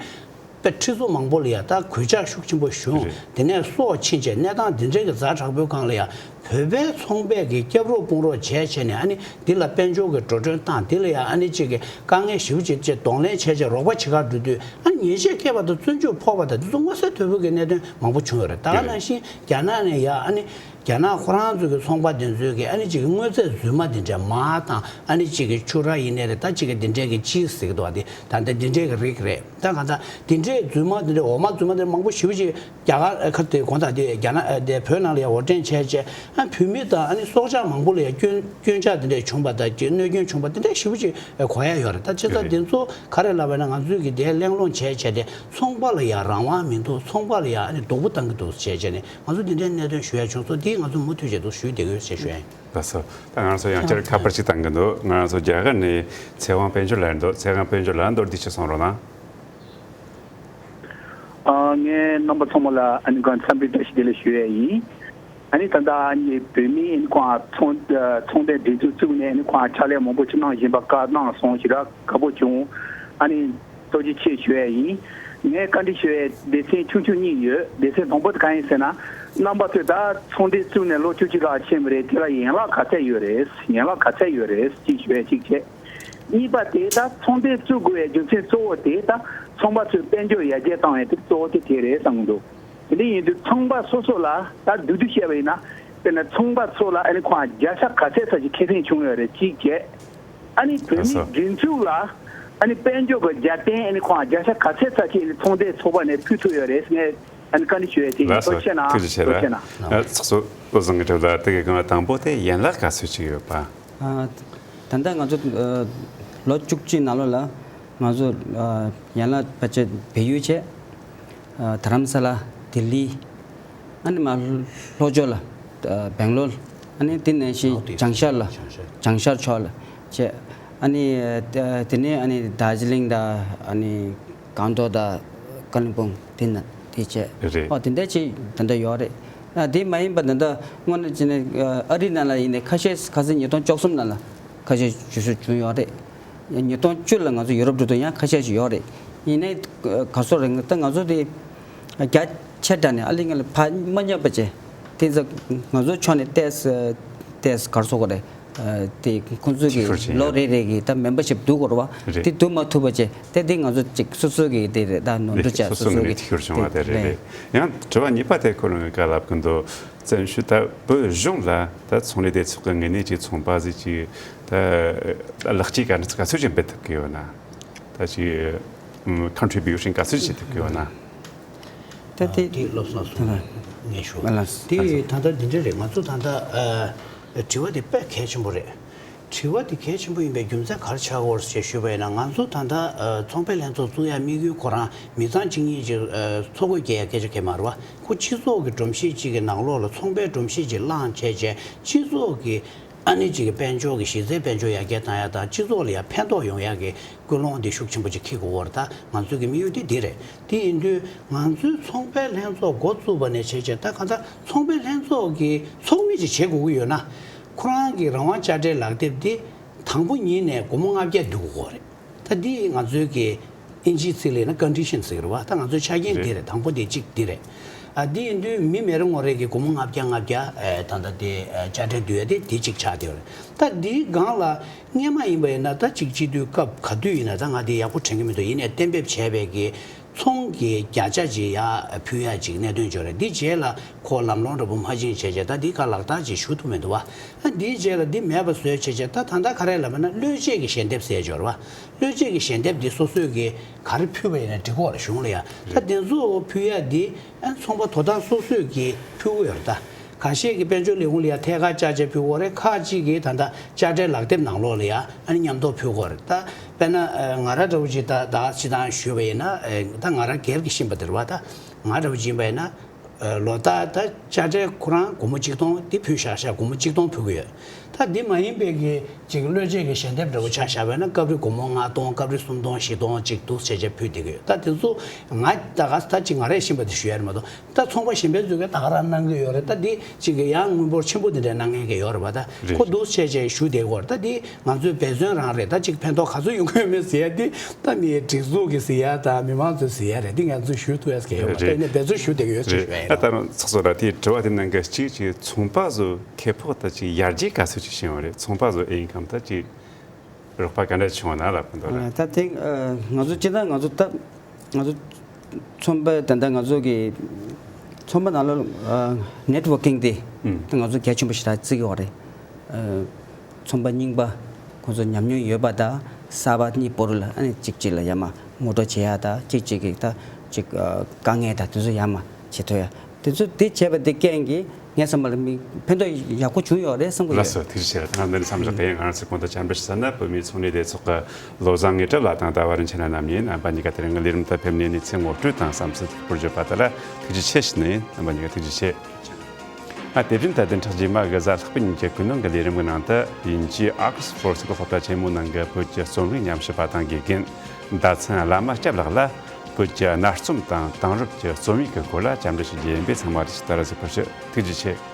པའི་ཁྲི་ཚོ་མང་པོ་ལ་ཡ་ད་གོད་ཆག་ཤུགས་ཆེན་པོ་བྱུང་། རེད། དེ་ནས་སྲོག་ཕྱིན་བྱས་གནས་སྟངས་འདི་འདྲའི་གི་ཛ་དྲག་པོའི་སྒང་ལ་ཡ། བོད་པའི་ཚོང་པས་གི་སྐྱབས་རོགས་དཔུང་རོགས་བྱས་བྱས་ནས། ཨ་ནི་འདི་ལ་དཔལ་འབྱོར་གི་འགྲོ་གྲོན་བཏང་། འདི་ལ་ཡ་ཨ་ནི་ཅིག་གི་དཀའ་ངལ་ཞེ་པོ་ཅིག་ཅིག་གདོང་ལེན་བྱས་བྱས་རོགས་པ་བྱེད་གར་འགྲོ་དུས། ཨ་ནི་ཉེས་ཆད་བཀལ་བ་དང་བཙོན་འཇུག་ཕོག་པ་དང་འདི་ཚོ་མངོན་གསལ་དོད་པོ་གི་གནད་དོན་མང་པོ་བྱུང་ཡོད་རེད། ད་ག་ནང་བཞིན་རྒྱ་ནག་ནས་ཡ་ཨ་ནི་རྒྱ་ནག་ཁོ་རང་ཚོ་གི་ཚོང་པ་དེ་ཚོའི་གི་ཨ་ནི་ཅིག་གི་དངོས་རྫས་རྫུན་མ་འདི་འདྲ་མར་བཏང་། ཨ་ནི་ཅིག་གི་ཕྱུ་ར་ཡིན་ནའི་རེད། ད་ཅིག་གི་འདི་འདྲའི་གི་ཅིབ་སི་ཟེར་གི་འདུག་བ། དེ་ད་ལྟ་འདི་འདྲའི་གི་རིགས་རེད། ད་གང་ལྟར་འདི་འདྲའི་རྫུན་མ་འདི་འདྲའི་འོ་མ་རྫུན་མ་འདི་མང་པོ་ཞེ་པོ་ཅིག་རྒྱ་གར་ཁ་དེ་གོང་དག་དེ་རྒྱ་ནག་དེ་བོད་ནང་ལ་ཡ་འོར་འདྲེན་བྱས་བྱས། ཨ་བོད་མི་དང་ཨ་ནི་སྲོག་ཆགས་མང་པོ་ལ་ཡ་སྐྱོན་སྐྱོན་ཆག་འདི་འདྲ་བྱུང་བ་དང་ཅིག་གནོད་སྐྱོན་བྱུང་བ་འདི་འདྲ་ཞེ་པོ་ཅིག་གོ་ཡ་ཡོད་རེད། ད་བྱས་ཙང་རེད། འདི་ཚོ་ག་རེ་ལབ་པ་ན། ང་ཚོས་གི་དེ་གླེང་སློང་བྱས་བྱས་ཏེ་ཚོང་པ་ལ་ཡ་རང་དབང་མི་འདུག་ཚོང་པ་ལ་ཡ་ཨ་ནི་སྡུག་པོ་བཏང་གི་འདུག་བྱས་བྱས་ནས་ང་ཚོ་འདི་འདྲའི་གནད་དོན་ཞུ་ཡ་བྱུང་སོང་། འདི་ང་ཚོ་མུ་མཐུད་བྱས་འདུག་ཞུས་བསྡད་ཀྱི་ཡོད་ཅེས་ཞུ་ཡ་ཡིན། ལགས་སོ། ད་ང་ཚོ་ཡང་བསྐྱར་ཁ་པར་ཅིག་བཏང་གི་འདུག་ང་ཚོ་རྒྱ་གར་ནས་ཚེ་དབང་དཔལ་འབྱོར་ལགས་འདུག་ཚེ་དབང་དཔལ་འབྱོར་ལགས་མདོར་བསྡུས་ཅིག་གསུང་རོགས་གནང་། ཨ། ངས་རྣམ་པ་ཚང་མ་ལ་ཨ་ནི་གང་འཚམས་འདྲི་བཀྲ་ཤིས་བདེ་ལེགས་ཞུ་ཡས་ཡིན། ཨ་ནི་ད་ལྟ་ཨ་ནི་བོད་མི་ཨ་ནི་ཁོང་ཚོང་ཚོང་སྡེ་སྒྲིག་འཛུགས་བཙུགས་ནས་ཨ་ནི་ཁོང་ཕྱག་ལས་མང་པོ་ཅིག་གནང་བཞིན་པ་བཀའ་གནང་སོང་། ཞེ་དྲག་དགའ་པོ་བྱུང་། ཨ་ནི་ཐུགས་རྗེ་ཆེ་ཞུ་ཡས་ཡིན། ངས་བཀའ་འདྲི་ཞུ་ཡས་སྡེ་ཚན་ཆུང་ཆུང་གཉིས་ཡོད། སྡེ་ཚན་དང་པོ་དེ་གང་ཡིན་ཟེར་ན། རྣམ་པ་ཚོས་ད་ཚོང་སྡེ་བཙུགས་ནས་ལོ་བཅུ་གཅིག་ལྷག་ཕྱིན་པ་རེད། དེ་ལ་ཡན་ལག་ག་ཚད་ཡོད་རེད། ཡན་ལག་ག་ཚད་ཡོད་རེད་ཅེས་ཞུ་ཡས་གཅིག་བྱས། གཉིས་པ་དེ་ད་ཚོང་སྡེ་བཙུགས་དགོས་པའི་རྒྱུ་མཚན་གཙོ་བོ་དེ་ད་ཚོང་པ་ཚོའི་དཔལ་འབྱོར་ཡར་རྒྱས་བཏང་ཡས་དེ་གཙོ་བོ་དེ་དེ་རེད་བསམ་གྱི་འདུག་དེ་འདྲ་ཡིན་དུས་ཚོང་པ་སོ་སོ་ལ་ད་བསྡུས་བསྡུས་བཤད་པ་ཡིན་ན། དཔེར་ན་ཚོང་པ་ཚོ་ལ་ཨ་ནི་ཁོང་བརྒྱ་ཆ་ག་ཚད་ཙམ་ཞིག་ཁེ་ཕན་བྱུང་ཡོད་རེད་གཅིག་བྱས། ཨ་ནི་བོད་མི་སྒྲིག་འཛུགས་ལ་ཨ་ནི་དཔལ་འབྱོར་གྱི་རྒྱབ་རྟེན་ཨ་ནི་ཁོང་བརྒྱ་ཆ་ག་ཚད་ཙམ་ཞིག་ཨ་ནི་ཚོང་སྡེ་ཚོགས་པ་ནས་ཕུལ་ཐུབ་ཡོད་རེད། ངས་ཨ་ནི་བཀའ་འདྲི་ཞུ་ཡས་དེ་ཡིན། ལགས་སོ། ཐུགས་རྗེ་ཆེ། ཐུགས་རྗེ་ཆེ་ལགས། ཨ། ཚོགས་གཙོ་བློ་བཟང་གི་དྲི་བ་ལ་དེ་གའི་སྒང་ལ་དང་པོ་དེ་ཡན་ལག་ག་ཚོད་ཅིག་ཡོད་པ། ཨ། ད་ལྟ་ང་ཚོ་ཨ་ལོ་བཅུ་གཅིག་ནང་ལོགས་ལ་ང་ཚོ་ཨ་ཡན་ལག་ཕལ་ཆེར་བལ་ཡུལ་བྱས། ཨ་དྷ་རམ་ས་ལ། ལྡི་ལི། ཨ་ནི་མར་ལྷོ་ཕྱོགས་ལ་ཨ་སྦེང་ལོར། ཨ་ནི་དེ་ནས་ཤི་ལྷག་དེ་བྱང་ཤར་ལ། བྱང་ཤར། བྱང་ཤར་ཕྱོགས་ལ་བྱས། ཨ་ནི་ཨ་དེ་ནས་ཨ་ནི་དར་ཇི་ལིང་དང་ཨ་ནི་སྒང་ཏོག་དང་ཀ་ལིམ་པོང་དེ་ན་དེ་བྱས། རེད། ཨོ་དེ་འདྲ་ཅིག་ད་ལྟ་ཡོད་རེད། ཨ་དེ་མ་ཡིན་པ་ད་ལྟ་དངོས་གནས་བྱས་ན་ཨ་རི་ནང་ལ་ཡིན་ནའི་ཁ་ཤས་ཁ་སང་ཉིས་སྟོང་བཅུ་གསུམ་ནང་ལ་ཁ་ཤས་བསྒྱུར་བཅོས་བྱུང་ཡོད་རེད། ཉིས་སྟོང་བཅུ་ལ་ང་ཚོ་ཡུ་རོབ་འགྲོ་དུས་ཡང་ཁ་ཤས་ཤིག་ཡོད་རེད། ཡིན་ནའི་ག་སོ་རེད། ད་ང་ཚོ་དེ་རྒྱ་ཆེ་དྲགས་ནས་ཨ་ལི་ང་ལ་ཕར་མ་བསྙབ་པ་བྱས། དེ་ཚོ་ང་ཚོ་ཕྱོགས་ནས་ཏེས་ཏེས་གར་སོ་གོ་རེད། དེ་ཁོང་ཚོ་གི་ལོ་རེ་རེ་གི་ད་མེམ་བར་ཤིབ་བསྡུ་དགོས་རེད་བ། དེ་བསྡུ་མ་ཐུབ་པ་བྱས། དེ་དེ་ང་ཚོ་ཅིག་སོ་སོ་གི་དེ་རེད། ད་ནོར་འཁྲུལ་བྱས་སོ་སོ་གི་དེ་རེད་རེད། ཡང་དྲི་བ་གཉིས་པ་དེ་ཁོ་རང་གི་བཀའ་ལབ་གི་འདུག་བཙན་བྱོལ་ད་བོད་གཞུང་ལ་ད་ཚོང་ལས་སྡེ་ཚོགས་ཀྱི་ངོས་ནས་ཅིག་ཚོང་པ་ཟིག་ཅིག་ད་ལག་སྐྱེས་ག་འདྲ་ག་ཚོད་ཅིག་འབད་ཐུབ་ཀྱི་ཡོད་ན། ད་ཅིག་ཨམ་contribution་ག་ཚོད་བྱེད་ཐུབ་ཀྱི་ཡོད་ན། ད་དེ་དེ་བློ་བཟང་གསུང་ངས་ཞུ། ཨ་ལ། དེ་ད་ལྟ་འདི་འདྲ་རེད། ང་ཚོ་ད་ལྟ་ཨ་དྲི་བ་དེ་དཔེ་གལ་ཆེན་པོ་རེད། དྲི་བ་དེ་གལ་ཆེན་པོ་ཡིན་པའི་རྒྱུ་མཚན་ག་རེ་ཆགས་ཀྱི་ཡོད་རེད་ཅེས་ཞུས་པ་ཡིན་ན། ང་ཚོ་ད་ལྟ་ཨ་ཚོང་པའི་ལྷན་ཚོགས་བཙུགས་ཡ་དམིགས་ཡུལ་ཁོ་རང་མི་ཚང་གཅིག་གཉིས་ཀྱི་ཨ་ཚོགས་འགོ་རྒྱག་ཡ་སྐད་ཆ་གང་ཡང་མ་རེད་བ། ཁོ་སྤྱི་ཚོགས་ཀྱི་སྒྲོམ་གཞི་གཅིག་གི་ནང་ལོགས་ལ་ཚོང་པའི་སྒྲོམ་གཞི་གཅིག་བསླངས་བྱས་བྱས་སྤྱི་ཚོགས་ཀྱི་ཨ་ནི་གཅིག་གི་དཔལ་འབྱོར་གྱི་གཞི་རྩའི་དཔལ་འབྱོར་ཡར་རྒྱས་བཏང་ཡ་དང་། སྤྱི་ཚོགས་ལ་ཡང་ཕན་ཐོགས་ཡོང་ཡ་གི་ཀུན་སློང་འདི་ཤུགས་ཆེན་པོ་ཅིག་འཁྱེར་དགོས་པ་རེད། ད་ང་ཚོའི་གི་དམིགས་ཡུལ་འདི་འདི་རེད། དེ་ཡིན་དུས་ང་ཚོའི་ཚོང་པའི་ལྷན་ཚོགས་འགོ་བཙུགས་པ་ནས་བྱས་བྱས་ད་གང་ལྟར་ཚོང་པའི་ལྷན་ཚོགས་ཀྱི་ཚོགས་མི་ཅིག་བྱེད་དགོས་ཀྱི་ཡོད་ན། ཁོ་རང་གི་རང་དབང་དཔྱ་ཁྲལ་ལག་དེབ་འདི་དང་པོ་ཉིད་ནས་སྒོར་མོ་ལྔ་བརྒྱ་བསྡུ་དགོས་རེད། ད་འདི་ང་ཚོའི་གི་ཨིན་ཇིའི་ཚིག་ལ་ཡིན་ན་ཀོན་ཌི་ཤན་ཟེར་གི་རེད་བ། ད་ང་ཚོའི་ཆ་རྐྱེན་འདི་རེད། དང་པོ་དེ་གཅིག་འདི་རེད། ཨ་འདི་ཡིན་དུས་མི་མི་རེ་ངོ་རེ་གི་སྒོར་མོ་ལྔ་བརྒྱ་ལྔ་བརྒྱ་ཨེ་ད་ལྟ་དེ་ཨེ་དཔྱ་ཁྲལ་བསྡུ་ཡ་དེ་དེ་གཅིག་ཆགས་བསྡད་ཡོད་རེད། ད་འདིའི་སྒང་ལ་སྔོན་མ་ཡིན་པ་ཡིན་ན་ད་གཅིག་སྤྱི་འཐུས་སྐབས་ག་དུས་ཡིན་ན། ད་ང་དེ་ཡག་པོ་དྲན་གི་མི་འདུག་ཡིན་ནའི་གཏན་འབེབས་བྱས་པའི་གི་ཚོང་གི་བརྒྱ་ཆ་ཅིག་ཡར་ཕུལ་ཡ་ཅིག་གནད་དོན་ཅིག་ཡོད་རེད། འདི་རྗེས་ལ་ཁོ་ལམ་ལྷོང་འདྲ་པོ་མ་ཕྱིན་བྱས་བྱས་ད་འདི་ཁ་ལག་བསྟར་ཅིག་ཞུ་ཐུབ་མི་འདུག་བ། ཨ་འདིའི་རྗེས་ལ་འདི་མེད་པ་བཟོས་བྱས་བྱས་ད་ད་ལྟ་ག་རེ་ལབ་པ་ན་བློས་བཅད་ཀྱི་ཞལ་འདེབས་ཟེར་ཡ་ཅིག་ཡོད་རེད་བ། བློས་བཅད་ཀྱི་ཞལ་འདེབས་འདི་སོ་སོས་ཀྱི་ག་རེ་ཕུལ་བ་ཡིན་ན་འགྲིག་གི་རེད་གཞུང་ལ་ཡ། ད་འདི་ཚོ་ཕུལ་ཡ་འདི་ཨ་ཚོང་པ་དོ་བདག་སོ་སོས་ཀྱི་ཕུལ་གི་ཡོད་རེད་ད། ཁ་ཤས་ཀྱིས་དཔལ་འབྱོར་ལས་ཁུངས་ལ་ཡ་ཐད་ཀར་བཅར་བྱས་ཕུལ་གི་ཡོད་རེད། ཁག་ཅིག་གིས་ད་ལྟ་དཔྱ་ཁྲལ་ལག་དེབ་ནང་ལོགས་ལ་ཡ་ཨ་ནི་མཉམ་དུ་ཕུལ་གི་ཡོད་རེད་ད། དཔེར་ན་ཨ་ང་རང་འདྲ་བོ་ཅིག་ད་ད་སྤྱིར་བཏང་ཞུས་པ་ཡིན་ན་ཨ་ད་ང་རང་སྒེར་གྱི་ཤེས་པ་དེ་རེད་བ། ད་ང་འདྲ་བོ་ཅིག་ཡིན་པ་ཡིན་ན་ཨ་ལོ་ལྟར་ད་དཔྱ་ཁྲལ་ཁོ་རང་སྒོར་མོ་གཅིག་སྟོང་དེ་ཕུལ་བཞག་བཞག་སྒོར་མོ་གཅིག་སྟོང་ཕུལ་གི་ཡོད། ད་འདི་མ་ཡིན་པའི་གི་ཅིག་བློས་བཅད་ཀྱི་ཞལ་འདེབས་འདྲ་བོ་ཆ་བཞག་པ་ཡིན་ན་སྐབས་རེ་སྒོར་མོ་ལྔ་སྟོང་སྐབས་རེ་སུམ་སྟོང་བཞི་སྟོང་ཅིག་འདུག་བྱས་བྱས་ཕུལ་བསྡད་ཀྱི་ཡོད། ད་དེ་ཚོ་ང་ད་ག་ད་ཅིག་ང་རས་ཤེས་པ་དེ་ཞུ་ཡ་རེད་མ་གཏོགས། ད་ཚོང་པ་གཞན་པའི་ཚོས་ཀྱང་ད་ག་རང་གནང་གི་ཡོད་རེད། ད་འདི་ཅིག་གི་ཡང་དངུལ་འབོར་ཆེན་པོ་འདི་འདྲ་གནང་མཁན་གྱི་ཡོད་རེད་པ། ད་རེད། ཁོ་འདུག་བྱས་བྱས་ཞུ་བསྡད་ཀྱི་ཡོད་རེད། ད་འདི་ང་ཚོའི་འབད་བརྩོན་རང་རེད། ད་ཅིག་ཕན་ཐོགས་ག་ཚོད་ཡོང་གི་ཡོད་མེད་ཟེར་ཡ་འདི་ད་མི་སྒྲིག་འཛུགས་ཀྱིས་ཟེར་ཡ་ད་མི་མང་ཚོས་ཟེར་ཡ་རེད། འདི་ང་ཚོས་ཞུ་ཐུབ་ཡ་གལ་ཡོད་མ་རེད། ད་ཡིན་ནའི་འབད་བརྩོན་ཞུ་བསྡད་ཀྱི་ཡོད་ཅེས་ཞུ་ཡ་ཡིན། ད་ད་རུང་ཚོགས་གཙོ་ལགས་དེའི་དྲི་བ་དེ་གནང་མཁན་གཅིག་ཅིག་ཚོང་པ་ཚོ་ཁེ་སྤོགས་ད་ཅིག་ཡར་རྒྱས་ག་ཚོད་ཅིག་བྱུང་བ་རེད། ཚོང་པ་ཚོ་ཨིན་ཀམ་ད་ཅིག་རོགས་པ་ག་འདྲ་བྱུང་བ་ན་ལབ་པ་འདུག་ལ། ད་དེ་ང་ཚོ་སྤྱིར་བཏང་ང་ཚོ་ད་ང་ཚོ་ཚོང་པ་ད་ལྟ་ང་ཚོ་གི་ཚོང་པ་ནང་ལ་ནེཊ་ཝོར་ཀིང་དེ་ད་ང་ཚོ་གལ་ཆེན་པོ་ཞེ་དྲག་བརྩི་གི་ཡོད་རེད། ཚོང་པ་རྙིང་པ་ཁོང་ཚོ་ཉམས་མྱོང་ཡོད་པ་དང་གསར་པ་གཉིས་པོ་རུ་ལ་ཨ་ནི་གཅིག་གཅིག་ལ་ཡར་མར་ངོ་སྤྲོད་བྱེད་ཡ་དང་གཅིག་གཅིག་གི་ད་ཅིག་དཀའ་ངལ་དང་དེ་ཚོ་ཡར་མར་བྱེད་ཐུབ་ཡ། དེ་ཚོ་དེ་བྱས་པ་དེ་རྐྱེན་གྱིས་ངའི་བསམ་པ་ལ་མི་ཕན་ཐོགས་ཡག་པོ་བྱུང་ཡོད་རེད་བསམ་གྱི་ཡོད། ལགས་སོ། ཐུགས་རྗེ་ཆེ། ད་ང་འདི་ནས་མཚམས་འཇོག་གི་ཡིན། ང་རང་ཚོའི་གོང་དུ་བཅར་འདྲི་ཞུ་ས་ན་བོད་མིའི་ཚོང་ལས་སྡེ་ཚོགས་ཀྱི་བློ་བཟང་དངོས་གྲུབ་ལགས་དང་ཟླ་བ་རིན་ཆེན་ལགས་རྣམ་གཉིས་ཡིན། རྣམ་པ་གཉིས་ཀ་དེ་རིང་གི་ལས་རིམ་དུ་ཕེབས་ནས་གནས་ཚུལ་ངོ་སྤྲོད་དང་བསམ་ཚུལ་སྐོར་བརྗོད་པ་དེ་ལ་ཐུགས་རྗེ་ཆེ་ཞུ་ནི་ཡིན། རྣམ་པ་གཉིས་ཀ་ཐུགས་རྗེ་ཆེ། ཨ་དེ་བཞིན་ད་བདུན་ཕྲག་རྗེས་མ་གི་གཟའ་ལྷག་པའི་ཉིན་གྱི་ཀུན་གླེང་གི་ལས་རིམ་གྱི་ནང་དུ་དབྱིན་ཇིའི་ཨོག་སི་ཕོར་ཌི་གི་སློབ་གྲྭ་ཆེན་མོའི་ནང་གི་བོད་ཀྱི་རྩོམ་རིག་ཉམས་ཞིབ་པ་དང་དགེ་རྒན་ཟླ་མཚན་བླ་མ་སྐྱབས་ལགས་ལ་བོད་ཀྱི་གནའ་རྩོམ་དང་དེང་རབས་ཀྱི་རྩོམ་ཡིག་གི་སྐོར་ལ་བཅར་འདྲི་ཞུ་རྒྱུ་ཡིན་པས་ཚང་མ་དུས་ཚོད་ལྟར་གཟིགས་པར་ཞུ། ཐུགས་རྗེ་ཆེ།